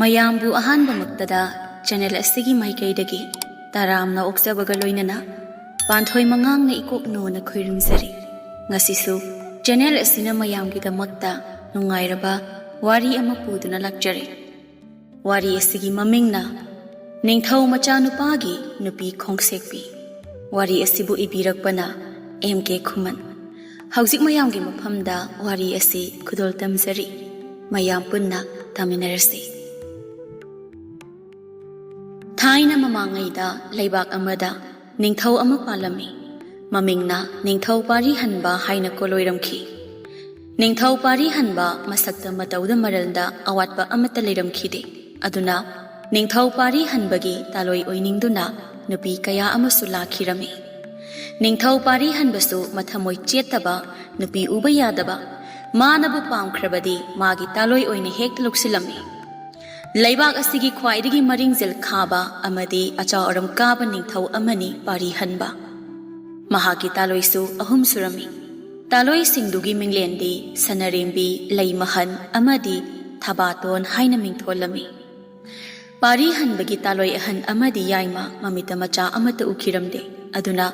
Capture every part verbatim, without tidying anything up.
ꯃꯌꯥꯝꯕꯨ ꯑꯍꯥꯟꯕꯃꯛꯇꯗ ꯆꯦꯅꯦꯜ ꯑꯁꯤꯒꯤ ꯃꯥꯏꯀꯩꯗꯒꯤ ꯇꯔꯥꯝꯅ ꯑꯣꯛꯆꯕꯒ ꯂꯣꯏꯅꯅ ꯄꯥꯟꯊꯣꯏ ꯃꯉꯥꯡꯅ ꯏꯀꯣꯛ ꯅꯣꯅ ꯈꯣꯏꯔꯨꯝꯖꯔꯤ꯫ ꯉꯁꯤꯁꯨ ꯆꯦꯅꯦꯜ ꯑꯁꯤꯅ ꯃꯌꯥꯝꯒꯤꯗꯃꯛꯇ ꯅꯨꯡꯉꯥꯏꯔꯕ ꯋꯥꯔꯤ ꯑꯃ ꯄꯨꯗꯨꯅ ꯂꯥꯛꯆꯔꯦ꯫ ꯋꯥꯔꯤ ꯑꯁꯤꯒꯤ ꯃꯃꯤꯡꯅ ꯅꯤꯡꯊꯧ ꯃꯆꯥꯅꯨꯄꯥꯒꯤ ꯅꯨꯄꯤ ꯈꯣꯡꯁꯦꯛꯄꯤ꯫ ꯋꯥꯔꯤ ꯑꯁꯤꯕꯨ ꯏꯕꯤꯔꯛꯄꯅ ꯑꯦꯝ ꯀꯦ ꯈꯨꯃꯟ꯫ ꯍꯧꯖꯤꯛ ꯃꯌꯥꯝꯒꯤ ꯃꯐꯝꯗ ꯋꯥꯔꯤ ꯑꯁꯤ ꯈꯨꯗꯣꯜ ꯇꯝꯖꯔꯤ꯫ ꯃꯌꯥꯝ ꯄꯨꯟꯅ ꯇꯥꯃꯤꯟꯅꯔꯁꯤ꯫ ꯊꯥꯏꯅ ꯃꯃꯥꯡꯉꯩꯗ ꯂꯩꯕꯥꯛ ꯑꯃꯗ ꯅꯤꯡꯊꯧ ꯑꯃ ꯄꯥꯜꯂꯝꯃꯤ꯫ ꯃꯃꯤꯡꯅ ꯅꯤꯡꯊꯧ ꯄꯥꯔꯤ ꯍꯟꯕ ꯍꯥꯏꯅ ꯀꯣꯂꯣꯏꯔꯝꯈꯤ꯫ ꯅꯤꯡꯊꯧ ꯄꯥꯔꯤ ꯍꯟꯕ ꯃꯁꯛꯇ ꯃꯇꯧꯗ ꯃꯔꯜꯗ ꯑꯋꯥꯠꯄ ꯑꯃꯠꯇ ꯂꯩꯔꯝꯈꯤꯗꯦ꯫ ꯑꯗꯨꯅ ꯅꯤꯡꯊꯧ ꯄꯥꯔꯤ ꯍꯟꯕꯒꯤ ꯇꯥꯂꯣꯏ ꯑꯣꯏꯅꯤꯡꯗꯨꯅ ꯅꯨꯄꯤ ꯀꯌꯥ ꯑꯃꯁꯨ ꯂꯥꯛꯈꯤꯔꯝꯃꯤ꯫ ꯅꯤꯡꯊꯧ ꯄꯥꯔꯤ ꯍꯟꯕꯁꯨ ꯃꯊꯃꯣꯏ ꯆꯦꯠꯇꯕ, ꯅꯨꯄꯤ ꯎꯕ ꯌꯥꯗꯕ, ꯃꯥꯅꯕꯨ ꯄꯥꯝꯈ꯭ꯔꯕꯗꯤ ꯃꯥꯒꯤ ꯇꯥꯂꯣꯏ ꯑꯣꯏꯅ ꯍꯦꯛꯇ ꯂꯧꯁꯤꯜꯂꯝꯃꯤ꯫ ꯂꯩꯕꯥꯛ ꯑꯁꯤꯒꯤ ꯈ꯭ꯋꯥꯏꯗꯒꯤ ꯃꯔꯤꯡꯖꯦꯜ ꯈꯥꯕ ꯑꯃꯗꯤ ꯑꯆꯥꯎ ꯑꯔꯝ ꯀꯥꯕ ꯅꯤꯡꯊꯧ ꯑꯃꯅꯤ ꯄꯥꯔꯤ ꯍꯟꯕ꯫ ꯃꯍꯥꯛꯀꯤ ꯇꯥꯂꯣꯏꯁꯨ ꯑꯍꯨꯝ ꯁꯨꯔꯝꯃꯤ꯫ ꯇꯥꯂꯣꯏꯁꯤꯡꯗꯨꯒꯤ ꯃꯤꯡꯂꯦꯟꯗꯤ ꯁꯅꯔꯦꯝꯕꯤ, ꯂꯩꯃꯍꯟ ꯑꯃꯗꯤ ꯊꯕꯥꯇꯣꯟ ꯍꯥꯏꯅ ꯃꯤꯡꯊꯣꯜꯂꯝꯃꯤ꯫ ꯄꯥꯔꯤ ꯍꯟꯕꯒꯤ ꯇꯥꯂꯣꯏ ꯑꯍꯟ ꯑꯃꯗꯤ ꯌꯥꯏꯃ ꯃꯃꯤꯠꯇ ꯃꯆꯥ ꯑꯃꯠꯇ ꯎꯈꯤꯔꯝꯗꯦ꯫ ꯑꯗꯨꯅ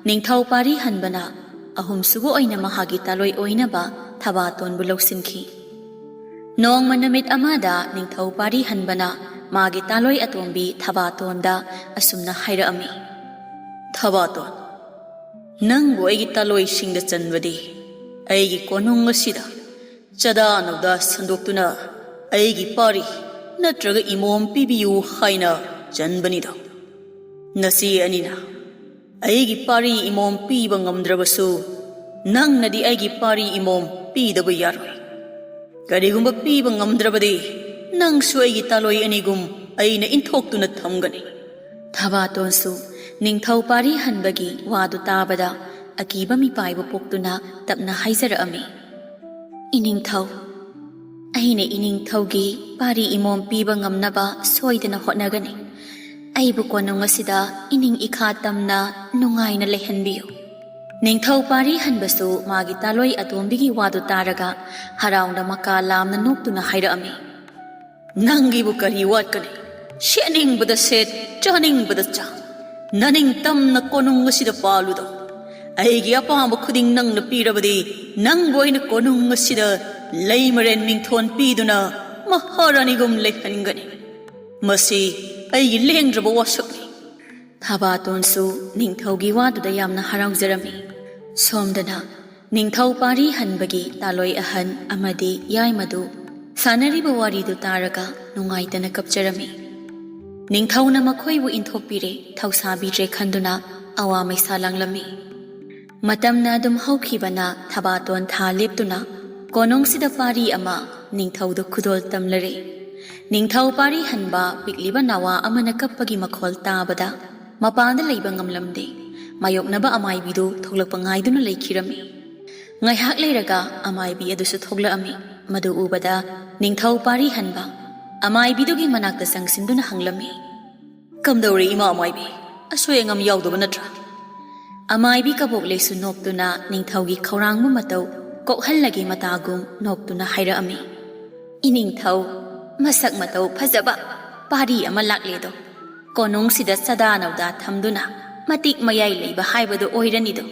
ꯅꯤꯡꯊꯧ ꯄꯥꯔꯤ ꯍꯟꯕꯅ ꯑꯍꯨꯝꯁꯨꯕ ꯑꯣꯏꯅ ꯃꯍꯥꯛꯀꯤ ꯇꯥꯂꯣꯏ ꯑꯣꯏꯅꯕ ꯊꯕꯥꯇꯣꯟꯕꯨ ꯂꯧꯁꯤꯟꯈꯤ꯫ ꯅꯣꯡꯃ ꯅꯨꯃꯤꯠ ꯑꯃꯗ ꯅꯤꯡꯊꯧ ꯄꯥꯔꯤ ꯍꯟꯕꯅ ꯃꯥꯒꯤ ꯇꯥꯂꯣꯏ ꯑꯇꯣꯝꯕꯤ ꯊꯕꯥꯇꯣꯟꯗ ꯑꯁꯨꯝꯅ ꯍꯥꯏꯔꯛꯑꯝꯃꯤ, "ꯊꯕꯥꯇꯣꯟ, ꯅꯪꯕꯨ ꯑꯩꯒꯤ ꯇꯥꯂꯣꯏꯁꯤꯡꯗ ꯆꯟꯕꯗꯤ ꯑꯩꯒꯤ ꯀꯣꯅꯨꯡ ꯑꯁꯤꯗ ꯆꯗꯥ ꯅꯧꯗꯥ ꯁꯟꯗꯣꯛꯇꯨꯅ ꯑꯩꯒꯤ ꯄꯥꯔꯤ ꯅꯠꯇ꯭ꯔꯒ ꯏꯃꯣꯝ ꯄꯤꯕꯤꯌꯨ ꯍꯥꯏꯅ ꯆꯟꯕꯅꯤꯗꯣ꯫ ꯅꯆꯦ ꯑꯅꯤꯅ ꯑꯩꯒꯤ ꯄꯥꯔꯤ ꯏꯃꯣꯝ ꯄꯤꯕ ꯉꯝꯗ꯭ꯔꯕꯁꯨ, ꯅꯪꯅꯗꯤ ꯑꯩꯒꯤ ꯄꯥꯔꯤ ꯏꯃꯣꯝ ꯄꯤꯗꯕ ꯌꯥꯔꯣꯏ꯫ ꯀꯔꯤꯒꯨꯝꯕ ꯄꯤꯕ ꯉꯝꯗ꯭ꯔꯕꯗꯤ, ꯅꯪꯁꯨ ꯑꯩꯒꯤ ꯇꯥꯂꯣꯏ ꯑꯅꯤꯒꯨꯝ ꯑꯩꯅ ꯏꯟꯊꯣꯛꯇꯨꯅ ꯊꯝꯒꯅꯤ꯫" ꯊꯕꯥꯇꯣꯟꯁꯨ ꯅꯤꯡꯊꯧ ꯄꯥꯔꯤ ꯍꯟꯕꯒꯤ ꯋꯥꯗꯨ ꯇꯥꯕꯗ ꯑꯀꯤꯕ ꯃꯤꯄꯥꯏꯕ ꯄꯣꯛꯇꯨꯅ ꯇꯞꯅ ꯍꯥꯏꯖꯔꯛꯑꯝꯃꯤ, "ꯏꯅꯤꯡꯊꯧ, ꯑꯩꯅ ꯏꯅꯤꯡꯊꯧꯒꯤ ꯄꯥꯔꯤ ꯏꯃꯣꯝ ꯄꯤꯕ ꯉꯝꯅꯕ ꯁꯣꯏꯗꯅ ꯍꯣꯠꯅꯒꯅꯤ꯫ ꯑꯩꯕꯨ ꯀꯣꯅꯨꯡ ꯑꯁꯤꯗ ꯏꯅꯤꯡ ꯏꯈꯥ ꯇꯝꯅ ꯅꯨꯡꯉꯥꯏꯅ ꯂꯩꯍꯟꯕꯤꯌꯨ꯫" ꯅꯤꯡꯊꯧ ꯄꯥꯔꯤ ꯍꯟꯕꯁꯨ ꯃꯥꯒꯤ ꯇꯥꯂꯣꯏ ꯑꯇꯣꯝꯕꯤꯒꯤ ꯋꯥꯗꯨ ꯇꯥꯔꯒ ꯍꯔꯥꯎꯅ ꯃꯀꯥ ꯂꯥꯝꯅ ꯅꯣꯛꯇꯨꯅ ꯍꯥꯏꯔꯛꯑꯝꯃꯤ, "ꯅꯪꯒꯤꯕꯨ ꯀꯔꯤ ꯋꯥꯠꯀꯅꯤ? ꯁꯦꯠꯅꯤꯡꯕꯗ ꯁꯦꯠ, ꯆꯥꯅꯤꯡꯕꯗ ꯆꯥ꯫ ꯅꯅꯤꯡꯇꯝꯅ ꯀꯣꯅꯨꯡ ꯑꯁꯤꯗ ꯄꯥꯜꯂꯨꯗꯣ꯫ ꯑꯩꯒꯤ ꯑꯄꯥꯝꯕ ꯈꯨꯗꯤꯡ ꯅꯪꯅ ꯄꯤꯔꯕꯗꯤ, ꯅꯪꯕꯨ ꯑꯩꯅ ꯀꯣꯅꯨꯡ ꯑꯁꯤꯗ ꯂꯩꯃꯔꯦꯟ ꯃꯤꯡꯊꯣꯟ ꯄꯤꯗꯨꯅ ꯃꯍꯥꯔꯥꯅꯤꯒꯨꯝ ꯂꯩꯍꯟꯒꯅꯤ꯫ ꯃꯁꯤ ꯑꯩꯒꯤ ꯂꯦꯡꯗ꯭ꯔꯕ ꯋꯥꯁꯛꯅꯤ꯫" ꯊꯕꯥꯇꯣꯟꯁꯨ ꯅꯤꯡꯊꯧꯒꯤ ꯋꯥꯗꯨꯗ ꯌꯥꯝꯅ ꯍꯔꯥꯎꯖꯔꯝꯃꯤ꯫ ꯁꯣꯝꯗꯅ ꯅꯤꯡꯊꯧ ꯄꯥꯔꯤ ꯍꯟꯕꯒꯤ ꯇꯥꯂꯣꯏ ꯑꯍꯟ ꯑꯃꯗꯤ ꯌꯥꯏꯃꯗꯨ ꯁꯥꯟꯅꯔꯤꯕ ꯋꯥꯔꯤꯗꯨ ꯇꯥꯔꯒ ꯅꯨꯡꯉꯥꯏꯇꯅ ꯀꯞꯆꯔꯝꯃꯤ꯫ ꯅꯤꯡꯊꯧꯅ ꯃꯈꯣꯏꯕꯨ ꯏꯟꯊꯣꯛꯄꯤꯔꯦ, ꯊꯧꯁꯥꯕꯤꯗ꯭ꯔꯦ ꯈꯟꯗꯨꯅ ꯑꯋꯥ ꯃꯩꯁꯥ ꯂꯥꯡꯂꯝꯃꯤ꯫ ꯃꯇꯝꯅ ꯑꯗꯨꯝ ꯍꯧꯈꯤꯕꯅ ꯊꯕꯥꯇꯣꯟ ꯊꯥ ꯂꯦꯞꯇꯨꯅ ꯀꯣꯅꯨꯡꯁꯤꯗ ꯄꯥꯔꯤ ꯑꯃ ꯅꯤꯡꯊꯧꯗ ꯈꯨꯗꯣꯜ ꯇꯝꯂꯔꯦ꯫ ꯅꯤꯡꯊꯧ ꯄꯥꯔꯤ ꯍꯟꯕ ꯄꯤꯛꯂꯤꯕ ꯅꯋꯥ ꯑꯃꯅ ꯀꯞꯄꯒꯤ ꯃꯈꯣꯜ ꯇꯥꯕꯗ ꯃꯄꯥꯟꯗ ꯂꯩꯕ ꯉꯝꯂꯝꯗꯦ꯫ ꯃꯥꯌꯣꯛꯅꯕ ꯑꯃꯥꯏꯕꯤꯗꯨ ꯊꯣꯛꯂꯛꯄ ꯉꯥꯏꯗꯨꯅ ꯂꯩꯈꯤꯔꯝꯃꯤ꯫ ꯉꯥꯏꯍꯥꯛ ꯂꯩꯔꯒ ꯑꯃꯥꯏꯕꯤ ꯑꯗꯨꯁꯨ ꯊꯣꯛꯂꯛꯑꯝꯃꯤ꯫ ꯃꯗꯨ ꯎꯕꯗ ꯅꯤꯡꯊꯧ ꯄꯥꯔꯤ ꯍꯟꯕ ꯑꯃꯥꯏꯕꯤꯗꯨꯒꯤ ꯃꯅꯥꯛꯇ ꯆꯪꯁꯤꯟꯗꯨꯅ ꯍꯪꯂꯝꯃꯤ, "ꯀꯝꯗꯧꯔꯦ ꯏꯃꯥ ꯑꯃꯥꯏꯕꯤ? ꯑꯁꯣꯏ ꯑꯉꯥꯝ ꯌꯥꯎꯗꯕ ꯅꯠꯇ꯭ꯔꯥ?" ꯑꯃꯥꯏꯕꯤ ꯀꯕꯣꯛꯂꯩꯁꯨ ꯅꯣꯛꯇꯨꯅ ꯅꯤꯡꯊꯧꯒꯤ ꯈꯧꯔꯥꯡꯕ ꯃꯇꯧ ꯀꯣꯛꯍꯜꯂꯒꯦ ꯃꯇꯥꯒꯨꯝ ꯅꯣꯛꯇꯨꯅ ꯍꯥꯏꯔꯛꯑꯝꯃꯤ, "ꯏꯅꯤꯡꯊꯧ, ꯃꯁꯛ ꯃꯇꯧ ꯐꯖꯕ ꯄꯥꯔꯤ ꯑꯃ ꯂꯥꯛꯂꯦꯗꯣ꯫ ꯀꯣꯅꯨꯡꯁꯤꯗ ꯆꯗꯥ ꯅꯧꯗꯥ ꯊꯝꯗꯨꯅ ꯃꯇꯤꯛ ꯃꯌꯥꯏ ꯂꯩꯕ ꯍꯥꯏꯕꯗꯨ ꯑꯣꯏꯔꯅꯤꯗꯣ꯫"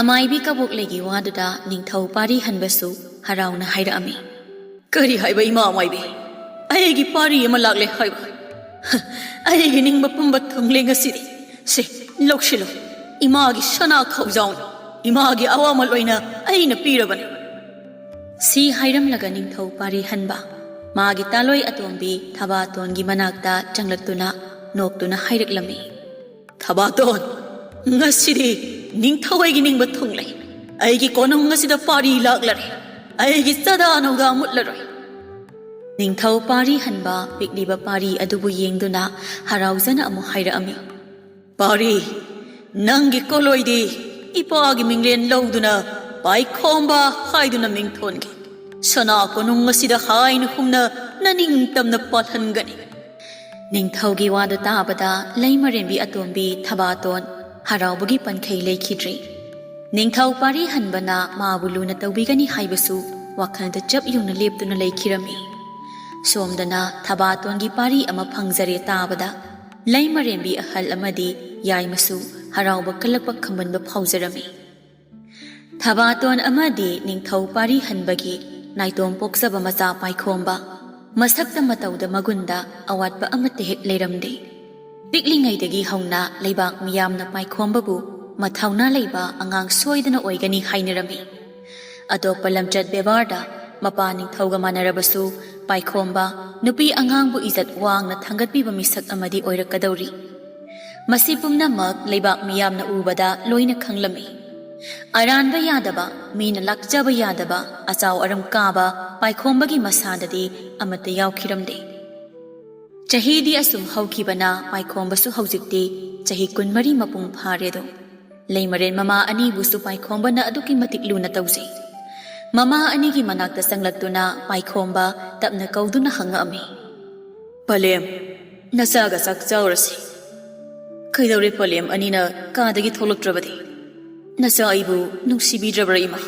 ꯑꯃꯥꯏꯕꯤ ꯀꯕꯣꯛꯂꯩꯒꯤ ꯋꯥꯗꯨꯗ ꯅꯤꯡꯊꯧ ꯄꯥꯔꯤ ꯍꯟꯕꯁꯨ ꯍꯔꯥꯎꯅ ꯍꯥꯏꯔꯛꯑꯝꯃꯤ, "ꯀꯔꯤ ꯍꯥꯏꯕ ꯏꯃꯥ ꯑꯃꯥꯏꯕꯤ? ꯑꯩꯒꯤ ꯄꯥꯔꯤ ꯑꯃ ꯂꯥꯛꯂꯦ ꯍꯥꯏꯕ? ꯑꯩꯒꯤ ꯅꯤꯡꯕ ꯄꯨꯝꯕ ꯊꯨꯡꯂꯦ ꯉꯁꯤꯗꯤ꯫ ꯁꯦ, ꯂꯧꯁꯤꯜꯂꯨ, ꯏꯃꯥꯒꯤ ꯁꯅꯥ ꯈꯧꯖꯥꯎꯅ, ꯏꯃꯥꯒꯤ ꯑꯋꯥꯃꯜ ꯑꯣꯏꯅ ꯑꯩꯅ ꯄꯤꯔꯕꯅꯤ꯫" ꯁꯤ ꯍꯥꯏꯔꯝꯂꯒ ꯅꯤꯡꯊꯧ ꯄꯥꯔꯤ ꯍꯟꯕ ꯃꯥꯒꯤ ꯇꯥꯂꯣꯏ ꯑꯇꯣꯝꯕꯤ ꯊꯕꯥꯇꯣꯟꯒꯤ ꯃꯅꯥꯛꯇ ꯆꯪꯂꯛꯇꯨꯅ ꯅꯣꯛꯇꯨꯅ ꯍꯥꯏꯔꯛꯂꯝꯃꯤ, "ꯊꯕꯥꯇꯣꯟ, ꯉꯁꯤꯗꯤ ꯅꯤꯡꯊꯧ ꯑꯩꯒꯤ ꯅꯤꯡꯕ ꯊꯨꯡꯂꯦ꯫ ꯑꯩꯒꯤ ꯀꯣꯅꯨꯡ ꯑꯁꯤꯗ ꯄꯥꯔꯤ ꯂꯥꯛꯂꯔꯦ꯫ ꯑꯩꯒꯤ ꯆꯗꯥ ꯅꯧꯗꯥ ꯃꯨꯠꯂꯔꯣꯏ꯫" ꯅꯤꯡꯊꯧ ꯄꯥꯔꯤ ꯍꯟꯕ ꯄꯤꯛꯂꯤꯕ ꯄꯥꯔꯤ ꯑꯗꯨꯕꯨ ꯌꯦꯡꯗꯨꯅ ꯍꯔꯥꯎꯖꯅ ꯑꯃꯨꯛ ꯍꯥꯏꯔꯛꯑꯝꯃꯤ, "ꯄꯥꯔꯤ, ꯅꯪꯒꯤ ꯀꯣꯂꯣꯏꯗꯤ ꯏꯄꯥꯒꯤ ꯃꯤꯡꯂꯦꯟ ꯂꯧꯗꯨꯅ ꯄꯥꯏꯈꯣꯝꯕ ꯍꯥꯏꯗꯨꯅ ꯃꯤꯡ ꯊꯣꯟꯈꯤ꯫ ꯁꯅꯥ ꯀꯣꯅꯨꯡ ꯑꯁꯤꯗ ꯍꯥꯏꯅ ꯍꯨꯝꯅ ꯅꯅꯤꯡꯇꯝꯅ ꯄꯥꯜꯍꯟꯒꯅꯤ꯫" ꯅꯤꯡꯊꯧꯒꯤ ꯋꯥꯗꯨ ꯇꯥꯕꯗ ꯂꯩꯃꯔꯦꯟꯕꯤ ꯑꯇꯣꯝꯕꯤ ꯊꯕꯥꯇꯣꯟ ꯍꯔꯥꯎꯕꯒꯤ ꯄꯟꯈꯩ ꯂꯩꯈꯤꯗ꯭ꯔꯦ꯫ ꯅꯤꯡꯊꯧ ꯄꯥꯔꯤ ꯍꯟꯕꯅ ꯃꯥꯕꯨ ꯂꯨꯅ ꯇꯧꯕꯤꯒꯅꯤ ꯍꯥꯏꯕꯁꯨ ꯋꯥꯈꯜꯗ ꯆꯞ ꯌꯨꯡꯅ ꯂꯦꯞꯇꯨꯅ ꯂꯩꯈꯤꯔꯝꯃꯤ꯫ ꯁꯣꯝꯗꯅ ꯊꯕꯥꯇꯣꯟꯒꯤ ꯄꯥꯔꯤ ꯑꯃ ꯐꯪꯖꯔꯦ ꯇꯥꯕꯗ ꯂꯩꯃꯔꯦꯝꯕꯤ ꯑꯍꯜ ꯑꯃꯗꯤ ꯌꯥꯏꯃꯁꯨ ꯍꯔꯥꯎꯕ ꯀꯜꯂꯛꯄ ꯈꯝꯕꯟꯕ ꯐꯥꯎꯖꯔꯝꯃꯤ꯫ ꯊꯕꯥꯇꯣꯟ ꯑꯃꯗꯤ ꯅꯤꯡꯊꯧ ꯄꯥꯔꯤ ꯍꯟꯕꯒꯤ ꯅꯥꯏꯇꯣꯝ ꯄꯣꯛꯆꯕ ꯃꯆꯥ ꯄꯥꯏꯈꯣꯝꯕ ꯃꯁꯛꯇ ꯃꯇꯧꯗ ꯃꯒꯨꯟꯗ ꯑꯋꯥꯠꯄ ꯑꯃꯠꯇ ꯍꯦꯛ ꯂꯩꯔꯝꯗꯦ꯫ ꯄꯤꯛꯂꯤꯉꯩꯗꯒꯤ ꯍꯧꯅ ꯂꯩꯕꯥꯛ ꯃꯤꯌꯥꯝꯅ ꯄꯥꯏꯈꯣꯝꯕꯕꯨ ꯃꯊꯧꯅꯥ ꯂꯩꯕ ꯑꯉꯥꯡ ꯁꯣꯏꯗꯅ ꯑꯣꯏꯒꯅꯤ ꯍꯥꯏꯅꯔꯝꯃꯤ꯫ ꯑꯇꯣꯞꯄ ꯂꯝꯆꯠ ꯕꯦꯕꯥꯔꯗ ꯃꯄꯥ ꯅꯤꯡꯊꯧꯒ ꯃꯥꯟꯅꯔꯕꯁꯨ ꯄꯥꯏꯈꯣꯝꯕ ꯅꯨꯄꯤ ꯑꯉꯥꯡꯕꯨ ꯏꯖꯠ ꯋꯥꯡꯅ ꯊꯥꯡꯒꯠꯄꯤꯕ ꯃꯤꯁꯛ ꯑꯃꯗꯤ ꯑꯣꯏꯔꯛꯀꯗꯧꯔꯤ꯫ ꯃꯁꯤ ꯄꯨꯝꯅꯃꯛ ꯂꯩꯕꯥꯛ ꯃꯤꯌꯥꯝꯅ ꯎꯕꯗ ꯂꯣꯏꯅ ꯈꯪꯂꯝꯃꯤ꯫ ꯑꯔꯥꯟꯕ ꯌꯥꯗꯕ, ꯃꯤꯅ ꯂꯥꯛꯆꯕ ꯌꯥꯗꯕ, ꯑꯆꯥꯎ ꯑꯔꯝ ꯀꯥꯕ ꯄꯥꯏꯈꯣꯝꯕꯒꯤ ꯃꯁꯥꯗꯗꯤ ꯑꯃꯠꯇ ꯌꯥꯎꯈꯤꯔꯝꯗꯦ꯫ ꯆꯍꯤꯗꯤ ꯑꯁꯨꯝ ꯍꯧꯈꯤꯕꯅ ꯄꯥꯏꯈꯣꯝꯕꯁꯨ ꯍꯧꯖꯤꯛꯇꯤ ꯆꯍꯤ ꯀꯨꯟꯃꯔꯤ ꯃꯄꯨꯡ ꯐꯥꯔꯦꯗꯣ꯫ ꯂꯩꯃꯔꯦꯟ ꯃꯃꯥ ꯑꯅꯤꯕꯨꯁꯨ ꯄꯥꯏꯈꯣꯝꯕꯅ ꯑꯗꯨꯛꯀꯤ ꯃꯇꯤꯛ ꯂꯨꯅ ꯇꯧꯖꯩ꯫ ꯃꯃꯥ ꯑꯅꯤꯒꯤ ꯃꯅꯥꯛꯇ ꯆꯪꯂꯛꯇꯨꯅ ꯄꯥꯏꯈꯣꯝꯕ ꯇꯞꯅ ꯀꯧꯗꯨꯅ ꯍꯪꯉꯛꯑꯝꯃꯤ꯫ "ꯄꯂꯦꯝ, ꯅꯆꯥꯒ ꯆꯥꯛ ꯆꯥꯎꯔꯁꯤ꯫ ꯀꯩꯗꯧꯔꯦ ꯄꯂꯦꯝ ꯑꯅꯤꯅ ꯀꯥꯗꯒꯤ ꯊꯣꯛꯂꯛꯇ꯭ꯔꯕꯗꯤ? ꯅꯆꯥ ꯑꯩꯕꯨ ꯅꯨꯡꯁꯤꯕꯤꯗ꯭ꯔꯕ꯭ꯔꯥ ꯏꯃꯥ?"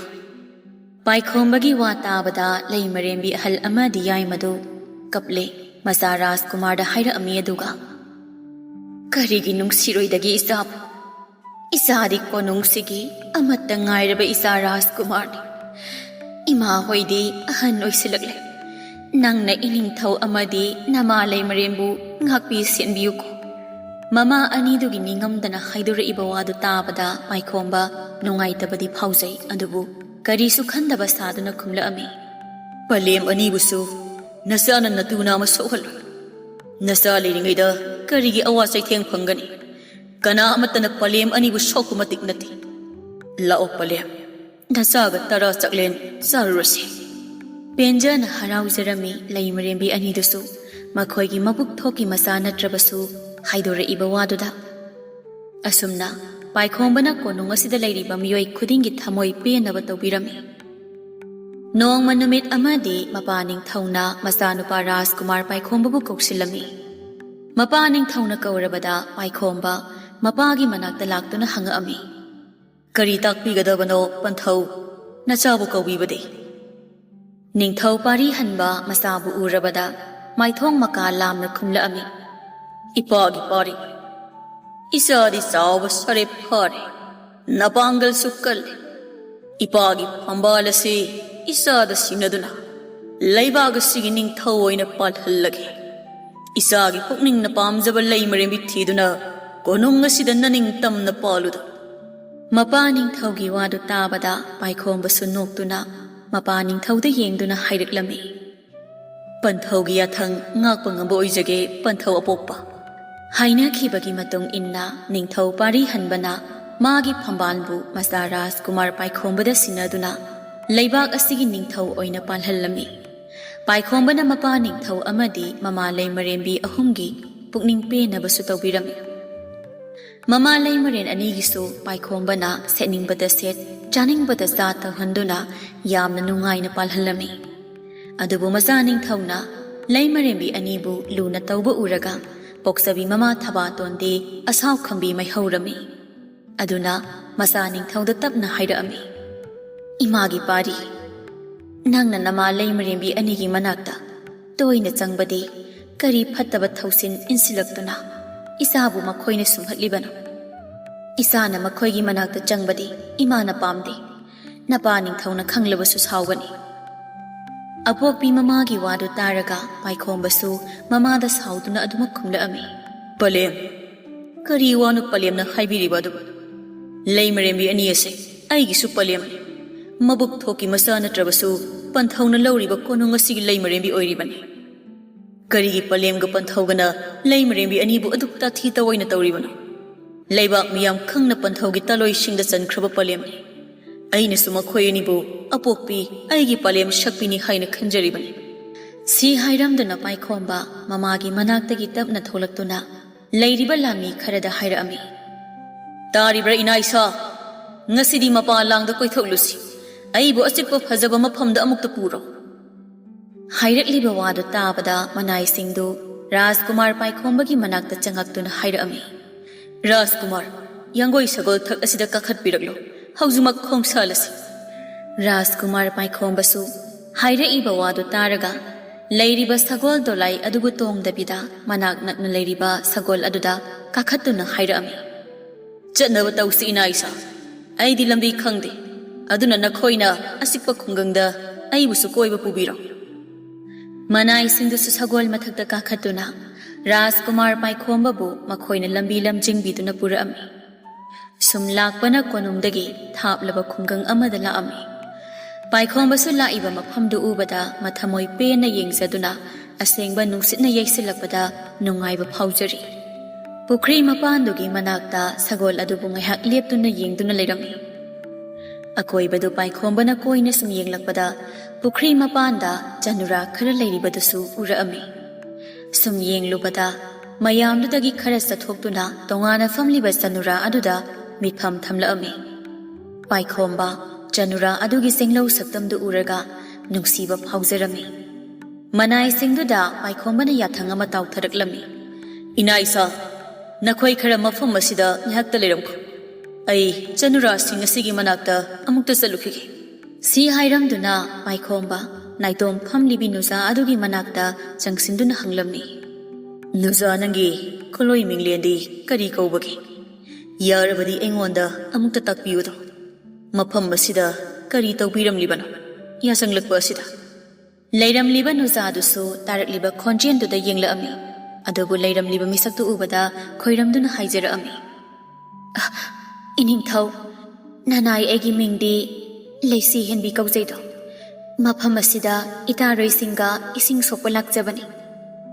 ꯄꯥꯏꯈꯣꯝꯕꯒꯤ ꯋꯥ ꯇꯥꯕꯗ ꯂꯩꯃꯔꯦꯝꯕꯤ ꯑꯍꯜ ꯑꯃꯗꯤ ꯌꯥꯏꯃꯗꯨ ꯀꯞꯂꯦ꯫ ꯃꯆꯥ ꯔꯥꯖꯀꯨꯃꯥꯔꯗ ꯍꯥꯏꯔꯛꯑꯝꯃꯤ ꯑꯗꯨꯒ, "ꯀꯔꯤꯒꯤ ꯅꯨꯡꯁꯤꯔꯣꯏꯗꯒꯦ ꯏꯆꯥꯕꯨ? ꯏꯆꯥꯗꯤ ꯀꯣꯅꯨꯡꯁꯤꯒꯤ ꯑꯃꯠꯇ ꯉꯥꯏꯔꯕ ꯏꯆꯥ ꯔꯥꯖꯀꯨꯃꯥꯔꯅꯤ꯫ ꯏꯃꯥ ꯍꯣꯏꯗꯤ ꯑꯍꯟ ꯑꯣꯏꯁꯤꯜꯂꯛꯂꯦ꯫ ꯅꯪꯅ ꯏꯅꯤꯡꯊꯧ ꯑꯃꯗꯤ ꯅꯃꯥ ꯂꯩꯃꯔꯦꯝꯕꯨ ꯉꯥꯛꯄꯤ ꯁꯦꯟꯕꯤꯌꯨꯀꯣ꯫" ꯃꯃꯥ ꯑꯅꯤꯗꯨꯒꯤ ꯅꯤꯡꯉꯝꯗꯅ ꯍꯥꯏꯗꯣꯔꯛꯏꯕ ꯋꯥꯗꯨ ꯇꯥꯕꯗ ꯄꯥꯏꯈꯣꯝꯕ ꯅꯨꯡꯉꯥꯏꯇꯕꯗꯤ ꯐꯥꯎꯖꯩ, ꯑꯗꯨꯕꯨ ꯀꯔꯤꯁꯨ ꯈꯟꯗꯕ ꯁꯥꯗꯨꯅ ꯈꯨꯝꯂꯛꯑꯝꯃꯤ꯫ "ꯄꯂꯦꯝ ꯑꯅꯤꯕꯨꯁꯨ ꯅꯆꯥꯅ ꯅꯇꯨ ꯅꯥꯝꯃ ꯁꯣꯛꯍꯜꯂꯣꯏ꯫ ꯅꯆꯥ ꯂꯩꯔꯤꯉꯩꯗ ꯀꯔꯤꯒꯤ ꯑꯋꯥ ꯆꯩꯊꯦꯡ ꯐꯪꯒꯅꯤ? ꯀꯅꯥ ꯑꯃꯠꯇꯅ ꯄꯂꯦꯝ ꯑꯅꯤꯕꯨ ꯁꯣꯛꯄ ꯃꯇꯤꯛ ꯅꯠꯇꯦ꯫ ꯂꯥꯛꯑꯣ ꯄꯂꯦꯝ, ꯅꯆꯥꯒ ꯇꯔꯥ ꯆꯥꯛꯂꯦꯟ ꯆꯥꯔꯨꯔꯁꯤ꯫" ꯄꯦꯟꯖꯅ ꯍꯔꯥꯎꯖꯔꯝꯃꯤ ꯂꯩꯃꯔꯦꯝꯕꯤ ꯑꯅꯤꯗꯨꯁꯨ, ꯃꯈꯣꯏꯒꯤ ꯃꯕꯨꯛ ꯊꯣꯛꯀꯤ ꯃꯆꯥ ꯅꯠꯇ꯭ꯔꯕꯁꯨ ꯍꯥꯏꯗꯣꯔꯛꯏꯕ ꯋꯥꯗꯨꯗ꯫ ꯑꯁꯨꯝꯅ ꯄꯥꯏꯈꯣꯝꯕꯅ ꯀꯣꯅꯨꯡ ꯑꯁꯤꯗ ꯂꯩꯔꯤꯕ ꯃꯤꯑꯣꯏ ꯈꯨꯗꯤꯡꯒꯤ ꯊꯃꯣꯏ ꯄꯦꯟꯅꯕ ꯇꯧꯕꯤꯔꯝꯃꯤ꯫ ꯅꯣꯡꯃ ꯅꯨꯃꯤꯠ ꯑꯃꯗꯤ ꯃꯄꯥ ꯅꯤꯡꯊꯧꯅ ꯃꯆꯥꯅꯨꯄꯥ ꯔꯥꯖꯀꯨꯃꯥꯔ ꯄꯥꯏꯈꯣꯝꯕꯕꯨ ꯀꯧꯁꯤꯜꯂꯝꯃꯤ꯫ ꯃꯄꯥ ꯅꯤꯡꯊꯧꯅ ꯀꯧꯔꯕꯗ ꯄꯥꯏꯈꯣꯝꯕ ꯃꯄꯥꯒꯤ ꯃꯅꯥꯛꯇ ꯂꯥꯛꯇꯨꯅ ꯍꯪꯉꯛꯑꯝꯃꯤ꯫ "ꯀꯔꯤ ꯇꯥꯛꯄꯤꯒꯗꯕꯅꯣ ꯄꯟꯊꯧ, ꯅꯆꯥꯕꯨ ꯀꯧꯕꯤꯕꯗꯤ?" ꯅꯤꯡꯊꯧ ꯄꯥꯔꯤ ꯍꯟꯕ ꯃꯆꯥꯕꯨ ꯎꯔꯕꯗ ꯃꯥꯏꯊꯣꯡ ꯃꯀꯥ ꯂꯥꯝꯅ ꯈꯨꯝꯂꯛꯑꯝꯃꯤ꯫ "ꯏꯄꯥꯒꯤ ꯄꯥꯔꯤ, ꯏꯆꯥꯗꯤ ꯆꯥꯎꯕ ꯁꯔꯦꯞ ꯐꯥꯔꯦ꯫ ꯅꯄꯥꯡꯒꯜꯁꯨ ꯀꯜꯂꯤ꯫ ꯏꯄꯥꯒꯤ ꯐꯝꯕꯥꯜ ꯑꯁꯤ ꯏꯆꯥꯗ ꯁꯤꯟꯅꯗꯨꯅ ꯂꯩꯕꯥꯛ ꯑꯁꯤꯒꯤ ꯅꯤꯡꯊꯧ ꯑꯣꯏꯅ ꯄꯥꯜꯍꯜꯂꯒꯦ꯫ ꯏꯆꯥꯒꯤ ꯄꯨꯛꯅꯤꯡꯅ ꯄꯥꯝꯖꯕ ꯂꯩ ꯃꯔꯦꯝꯕꯤ ꯊꯤꯗꯨꯅ ꯀꯣꯅꯨꯡ ꯑꯁꯤꯗ ꯅꯅꯤꯡ ꯇꯝꯅ ꯄꯥꯜꯂꯨꯗ꯫" ꯃꯄꯥ ꯅꯤꯡꯊꯧꯒꯤ ꯋꯥꯗꯨ ꯇꯥꯕꯗ ꯄꯥꯏꯈꯣꯝꯕꯁꯨ ꯅꯣꯛꯇꯨꯅ ꯃꯄꯥ ꯅꯤꯡꯊꯧꯗ ꯌꯦꯡꯗꯨꯅ ꯍꯥꯏꯔꯛꯂꯝꯃꯤ꯫ "ꯄꯟꯊꯧꯒꯤ ꯌꯥꯊꯪ ꯉꯥꯛꯄ ꯉꯝꯕ ꯑꯣꯏꯖꯒꯦ, ꯄꯟꯊꯧ ꯑꯄꯣꯛꯄ꯫" ꯍꯥꯏꯅꯈꯤꯕꯒꯤ ꯃꯇꯨꯡ ꯏꯟꯅ ꯅꯤꯡꯊꯧ ꯄꯥꯔꯤ ꯍꯟꯕꯅ ꯃꯥꯒꯤ ꯐꯝꯕꯥꯜꯕꯨ ꯃꯆꯥ ꯔꯥꯖꯀꯨꯃꯥꯔ ꯄꯥꯏꯈꯣꯝꯕꯗ ꯁꯤꯟꯅꯗꯨꯅ ꯂꯩꯕꯥꯛ ꯑꯁꯤꯒꯤ ꯅꯤꯡꯊꯧ ꯑꯣꯏꯅ ꯄꯥꯜꯍꯜꯂꯝꯃꯤ꯫ ꯄꯥꯏꯈꯣꯝꯕꯅ ꯃꯄꯥ ꯅꯤꯡꯊꯧ ꯑꯃꯗꯤ ꯃꯃꯥ ꯂꯩꯃꯔꯦꯝꯕꯤ ꯑꯍꯨꯝꯒꯤ ꯄꯨꯛꯅꯤꯡ ꯄꯦꯟꯅꯕꯁꯨ ꯇꯧꯕꯤꯔꯝꯃꯤ꯫ ꯃꯃꯥ ꯂꯩꯃꯔꯦꯟ ꯑꯅꯤꯒꯤꯁꯨ ꯄꯥꯏꯈꯣꯝꯕꯅ ꯁꯦꯠꯅꯤꯡꯕꯗ ꯁꯦꯠ, ꯆꯥꯅꯤꯡꯕꯗ ꯆꯥ ꯇꯧꯍꯟꯗꯨꯅ ꯌꯥꯝꯅ ꯅꯨꯡꯉꯥꯏꯅ ꯄꯥꯜꯍꯜꯂꯝꯃꯤ꯫ ꯑꯗꯨꯕꯨ ꯃꯆꯥ ꯅꯤꯡꯊꯧꯅ ꯂꯩꯃꯔꯦꯝꯕꯤ ꯑꯅꯤꯕꯨ ꯂꯨꯅ ꯇꯧꯕ ꯎꯔꯒ ꯄꯣꯛꯆꯕꯤ ꯃꯃꯥ ꯊꯕꯥꯇꯣꯟꯗꯤ ꯑꯁꯥꯎ ꯈꯝꯕꯤ ꯃꯩꯍꯧꯔꯝꯃꯤ꯫ ꯑꯗꯨꯅ ꯃꯆꯥ ꯅꯤꯡꯊꯧꯗ ꯇꯞꯅ ꯍꯥꯏꯔꯛꯑꯝꯃꯤ, "ꯏꯃꯥꯒꯤ ꯄꯥꯔꯤ, ꯅꯪꯅ ꯅꯃꯥ ꯂꯩꯃꯔꯦꯝꯕꯤ ꯑꯅꯤꯒꯤ ꯃꯅꯥꯛꯇ ꯇꯣꯏꯅ ꯆꯪꯕꯗꯤ ꯀꯔꯤ ꯐꯠꯇꯕ ꯊꯧꯁꯤꯟ ꯏꯟꯁꯤꯜꯂꯛꯇꯨꯅ ꯏꯆꯥꯕꯨ ꯃꯈꯣꯏꯅ ꯁꯨꯝꯍꯠꯂꯤꯕꯅꯣ? ꯏꯆꯥꯅ ꯃꯈꯣꯏꯒꯤ ꯃꯅꯥꯛꯇ ꯆꯪꯕꯗꯤ ꯏꯃꯥꯅ ꯄꯥꯝꯗꯦ꯫ ꯅꯄꯥ ꯅꯤꯡꯊꯧꯅ ꯈꯪꯂꯕꯁꯨ ꯁꯥꯎꯒꯅꯤ꯫" ꯑꯄꯣꯛꯄꯤ ꯃꯃꯥꯒꯤ ꯋꯥꯗꯨ ꯇꯥꯔꯒ ꯄꯥꯏꯈꯣꯝꯕꯁꯨ ꯃꯃꯥꯗ ꯁꯥꯎꯗꯨꯅ ꯑꯗꯨꯃꯛ ꯈꯨꯝꯂꯛꯑꯝꯃꯤ, "ꯄꯂꯦꯝ, ꯀꯔꯤ ꯋꯥꯅꯣ ꯄꯂꯦꯝꯅ ꯍꯥꯏꯕꯤꯔꯤꯕ ꯑꯗꯨꯕꯨ? ꯂꯩꯃꯔꯦꯝꯕꯤ ꯑꯅꯤ ꯑꯁꯦ ꯑꯩꯒꯤꯁꯨ ꯄꯂꯦꯝꯅꯤ꯫ ꯃꯕꯨꯛ ꯊꯣꯛꯀꯤ ꯃꯆꯥ ꯅꯠꯇ꯭ꯔꯕꯁꯨ ꯄꯟꯊꯧꯅ ꯂꯧꯔꯤꯕ ꯀꯣꯅꯨꯡ ꯑꯁꯤꯒꯤ ꯂꯩꯃꯔꯦꯝꯕꯤ ꯑꯣꯏꯔꯤꯕꯅꯤ꯫ ꯀꯔꯤꯒꯤ ꯄꯂꯦꯝꯒ ꯄꯟꯊꯧꯒꯅ ꯂꯩꯃꯔꯦꯝꯕꯤ ꯑꯅꯤꯕꯨ ꯑꯗꯨꯛ ꯇꯥꯊꯤ ꯇꯑꯣꯏꯅ ꯇꯧꯔꯤꯕꯅꯣ? ꯂꯩꯕꯥꯛ ꯃꯤꯌꯥꯝ ꯈꯪꯅ ꯄꯟꯊꯧꯒꯤ ꯇꯥꯂꯣꯏꯁꯤꯡꯗ ꯆꯟꯈ꯭ꯔꯕ ꯄꯂꯦꯝꯅꯤ꯫ ꯑꯩꯅꯁꯨ ꯃꯈꯣꯏ ꯑꯅꯤꯕꯨ ꯑꯄꯣꯛꯄꯤ, ꯑꯩꯒꯤ ꯄꯂꯦꯝ ꯁꯛꯄꯤꯅꯤ ꯍꯥꯏꯅ ꯈꯟꯖꯔꯤꯕꯅꯤ꯫" ꯁꯤ ꯍꯥꯏꯔꯝꯗꯨꯅ ꯄꯥꯏꯈꯣꯝꯕ ꯃꯃꯥꯒꯤ ꯃꯅꯥꯛꯇꯒꯤ ꯇꯞꯅ ꯊꯣꯛꯂꯛꯇꯨꯅ ꯂꯩꯔꯤꯕ ꯂꯥꯟꯃꯤ ꯈꯔꯗ ꯍꯥꯏꯔꯛꯑꯝꯃꯤ, "ꯇꯥꯔꯤꯕ꯭ꯔꯥ ꯏꯅꯥ ꯏꯁꯥ? ꯉꯁꯤꯗꯤ ꯃꯄꯥꯟ ꯂꯥꯡꯗ ꯀꯣꯏꯊꯣꯛꯂꯨꯁꯤ꯫ ꯑꯩꯕꯨ ꯑꯆꯤꯛꯄ ꯐꯖꯕ ꯃꯐꯝꯗ ꯑꯃꯨꯛꯇ ꯄꯨꯔꯣ꯫" ꯍꯥꯏꯔꯛꯂꯤꯕ ꯋꯥꯗꯨ ꯇꯥꯕꯗ ꯃꯅꯥꯏꯁꯤꯡꯗꯨ ꯔꯥꯖꯀꯨꯃꯥꯔ ꯄꯥꯏꯈꯣꯝꯕꯒꯤ ꯃꯅꯥꯛꯇ ꯆꯪꯉꯛꯇꯨꯅ ꯍꯥꯏꯔꯛꯑꯝꯃꯤ, "ꯔꯥꯖꯀꯨꯃꯥꯔ, ꯌꯥꯡꯒꯣꯏ ꯁꯒꯣꯜ ꯊꯛ ꯑꯁꯤꯗ ꯀꯥꯈꯠꯄꯤꯔꯛꯂꯣ꯫ ꯍꯧꯖꯤꯛꯃꯛ ꯈꯣꯡꯁꯥꯜꯂꯁꯤ꯫" ꯔꯥꯖꯀꯨꯃꯥꯔ ꯄꯥꯏꯈꯣꯝꯕꯁꯨ ꯍꯥꯏꯔꯛꯏꯕ ꯋꯥꯗꯨ ꯇꯥꯔꯒ ꯂꯩꯔꯤꯕ ꯁꯒꯣꯜ ꯗꯣꯂꯥꯏ ꯑꯗꯨꯕꯨ ꯇꯣꯡꯗꯕꯤꯗ ꯃꯅꯥꯛ ꯅꯛꯅ ꯂꯩꯔꯤꯕ ꯁꯒꯣꯜ ꯑꯗꯨꯗ ꯀꯥꯈꯠꯇꯨꯅ ꯍꯥꯏꯔꯛꯑꯝꯃꯤ꯫ "ꯆꯠꯅꯕ ꯇꯧꯁꯤ, ꯏꯅꯥ ꯏꯁꯥ꯫ ꯑꯩꯗꯤ ꯂꯝꯕꯤ ꯈꯪꯗꯦ, ꯑꯗꯨꯅ ꯅꯈꯣꯏꯅ ꯑꯆꯤꯛꯄ ꯈꯨꯡꯒꯪꯗ ꯑꯩꯕꯨꯁꯨ ꯀꯣꯏꯕ ꯄꯨꯕꯤꯔꯣ꯫" ꯃꯅꯥꯏꯁꯤꯡꯗꯨꯁꯨ ꯁꯒꯣꯜ ꯃꯊꯛꯇ ꯀꯥꯈꯠꯇꯨꯅ ꯔꯥꯖꯀꯨꯃꯥꯔ ꯄꯥꯏꯈꯣꯝꯕꯕꯨ ꯃꯈꯣꯏꯅ ꯂꯝꯕꯤ ꯂꯝꯖꯤꯡꯕꯤꯗꯨꯅ ꯄꯨꯔꯛꯑꯝꯃꯤ꯫ ꯁꯨꯝ ꯂꯥꯛꯄꯅ ꯀꯣꯅꯨꯡꯗꯒꯤ ꯊꯥꯞꯂꯕ ꯈꯨꯡꯒꯪ ꯑꯃꯗ ꯂꯥꯛꯑꯝꯃꯤ꯫ ꯄꯥꯏꯈꯣꯝꯕꯁꯨ ꯂꯥꯛꯏꯕ ꯃꯐꯝꯗꯨ ꯎꯕꯗ ꯃꯊꯃꯣꯏ ꯄꯦꯟꯅ ꯌꯦꯡꯖꯗꯨꯅ ꯑꯁꯦꯡꯕ ꯅꯨꯡꯁꯤꯠꯅ ꯌꯩꯁꯤꯜꯂꯛꯄꯗ ꯅꯨꯡꯉꯥꯏꯕ ꯐꯥꯎꯖꯔꯤ꯫ ꯄꯨꯈ꯭ꯔꯤ ꯃꯄꯥꯟꯗꯨꯒꯤ ꯃꯅꯥꯛꯇ ꯁꯒꯣꯜ ꯑꯗꯨꯕꯨ ꯉꯥꯏꯍꯥꯛ ꯂꯦꯞꯇꯨꯅ ꯌꯦꯡꯗꯨꯅ ꯂꯩꯔꯝꯃꯤ꯫ ꯑꯀꯣꯏꯕꯗꯨ ꯄꯥꯏꯈꯣꯝꯕꯅ ꯀꯣꯏꯅ ꯁꯨꯝ ꯌꯦꯡꯂꯛꯄꯗ ꯄꯨꯈ꯭ꯔꯤ ꯃꯄꯥꯟꯗ ꯆꯅꯨꯔꯥ ꯈꯔ ꯂꯩꯔꯤꯕꯗꯨꯁꯨ ꯎꯔꯛꯑꯝꯃꯤ꯫ ꯁꯨꯝ ꯌꯦꯡꯂꯨꯕꯗ ꯃꯌꯥꯝꯗꯨꯗꯒꯤ ꯈꯔ ꯆꯠꯊꯣꯛꯇꯨꯅ ꯇꯣꯉꯥꯟꯅ ꯐꯝꯂꯤꯕ ꯆꯅꯨꯔꯥ ꯑꯗꯨꯗ ꯃꯤꯠꯐꯝ ꯊꯝꯂꯛꯑꯝꯃꯤ꯫ ꯄꯥꯏꯈꯣꯝꯕ ꯆꯅꯨꯔꯥ ꯑꯗꯨꯒꯤ ꯆꯦꯡꯂꯧ ꯁꯛꯇꯝꯗꯨ ꯎꯔꯒ ꯅꯨꯡꯁꯤꯕ ꯐꯥꯎꯖꯔꯝꯃꯤ꯫ ꯃꯅꯥꯏꯁꯤꯡꯗꯨꯗ ꯄꯥꯏꯈꯣꯝꯕꯅ ꯌꯥꯊꯪ ꯑꯃ ꯇꯥꯎꯊꯔꯛꯂꯝꯃꯤ꯫ "ꯏꯅꯥ ꯏꯁꯥ, ꯅꯈꯣꯏ ꯈꯔ ꯃꯐꯝ ꯑꯁꯤꯗ ꯉꯥꯏꯍꯥꯛꯇ ꯂꯩꯔꯝꯈꯣ꯫ ꯑꯩ ꯆꯅꯨꯔꯥꯁꯤꯡ ꯑꯁꯤꯒꯤ ꯃꯅꯥꯛꯇ ꯑꯃꯨꯛꯇ ꯆꯠꯂꯨꯈꯤꯒꯦ꯫" ꯁꯤ ꯍꯥꯏꯔꯝꯗꯨꯅ ꯄꯥꯏꯈꯣꯝꯕ ꯅꯥꯏꯇꯣꯝ ꯐꯝꯂꯤꯕꯤ ꯅꯨꯖꯥ ꯑꯗꯨꯒꯤ ꯃꯅꯥꯛꯇ ꯆꯪꯁꯤꯟꯗꯨꯅ ꯍꯪꯂꯝꯃꯤ꯫ "ꯅꯨꯖꯥ, ꯅꯪꯒꯤ ꯈꯨꯂꯣꯏ ꯃꯤꯡꯂꯦꯟꯗꯤ ꯀꯔꯤ ꯀꯧꯕꯒꯦ? ꯌꯥꯔꯕꯗꯤ ꯑꯩꯉꯣꯟꯗ ꯑꯃꯨꯛꯇ ꯇꯥꯛꯄꯤꯌꯨꯗꯣ꯫ ꯃꯐꯝ ꯑꯁꯤꯗ ꯀꯔꯤ ꯇꯧꯕꯤꯔꯝꯂꯤꯕꯅꯣ? ꯌꯥꯆꯪꯂꯛꯄ ꯑꯁꯤꯗ?" ꯂꯩꯔꯝꯂꯤꯕ ꯅꯨꯖꯥꯗꯨꯁꯨ ꯇꯥꯔꯛꯂꯤꯕ ꯈꯣꯟꯖꯦꯜꯗꯨꯗ ꯌꯦꯡꯂꯛꯑꯝꯃꯤ꯫ ꯑꯗꯨꯕꯨ ꯂꯩꯔꯝꯂꯤꯕ ꯃꯤꯁꯛꯇꯨ ꯎꯕꯗ ꯈꯣꯏꯔꯝꯗꯨꯅ ꯍꯥꯏꯖꯔꯛꯑꯝꯃꯤ, "ꯑ, ꯏꯅꯤꯡꯊꯧ, ꯅꯅꯥꯏ ꯑꯩꯒꯤ ꯃꯤꯡꯗꯤ ꯂꯩꯁꯤ ꯍꯦꯟꯕꯤ ꯀꯧꯖꯩꯗꯣ꯫ ꯃꯐꯝ ꯑꯁꯤꯗ ꯏꯇꯥꯔꯣꯏꯁꯤꯡꯒ ꯏꯁꯤꯡ ꯁꯣꯛꯄ ꯂꯥꯛꯆꯕꯅꯤ꯫"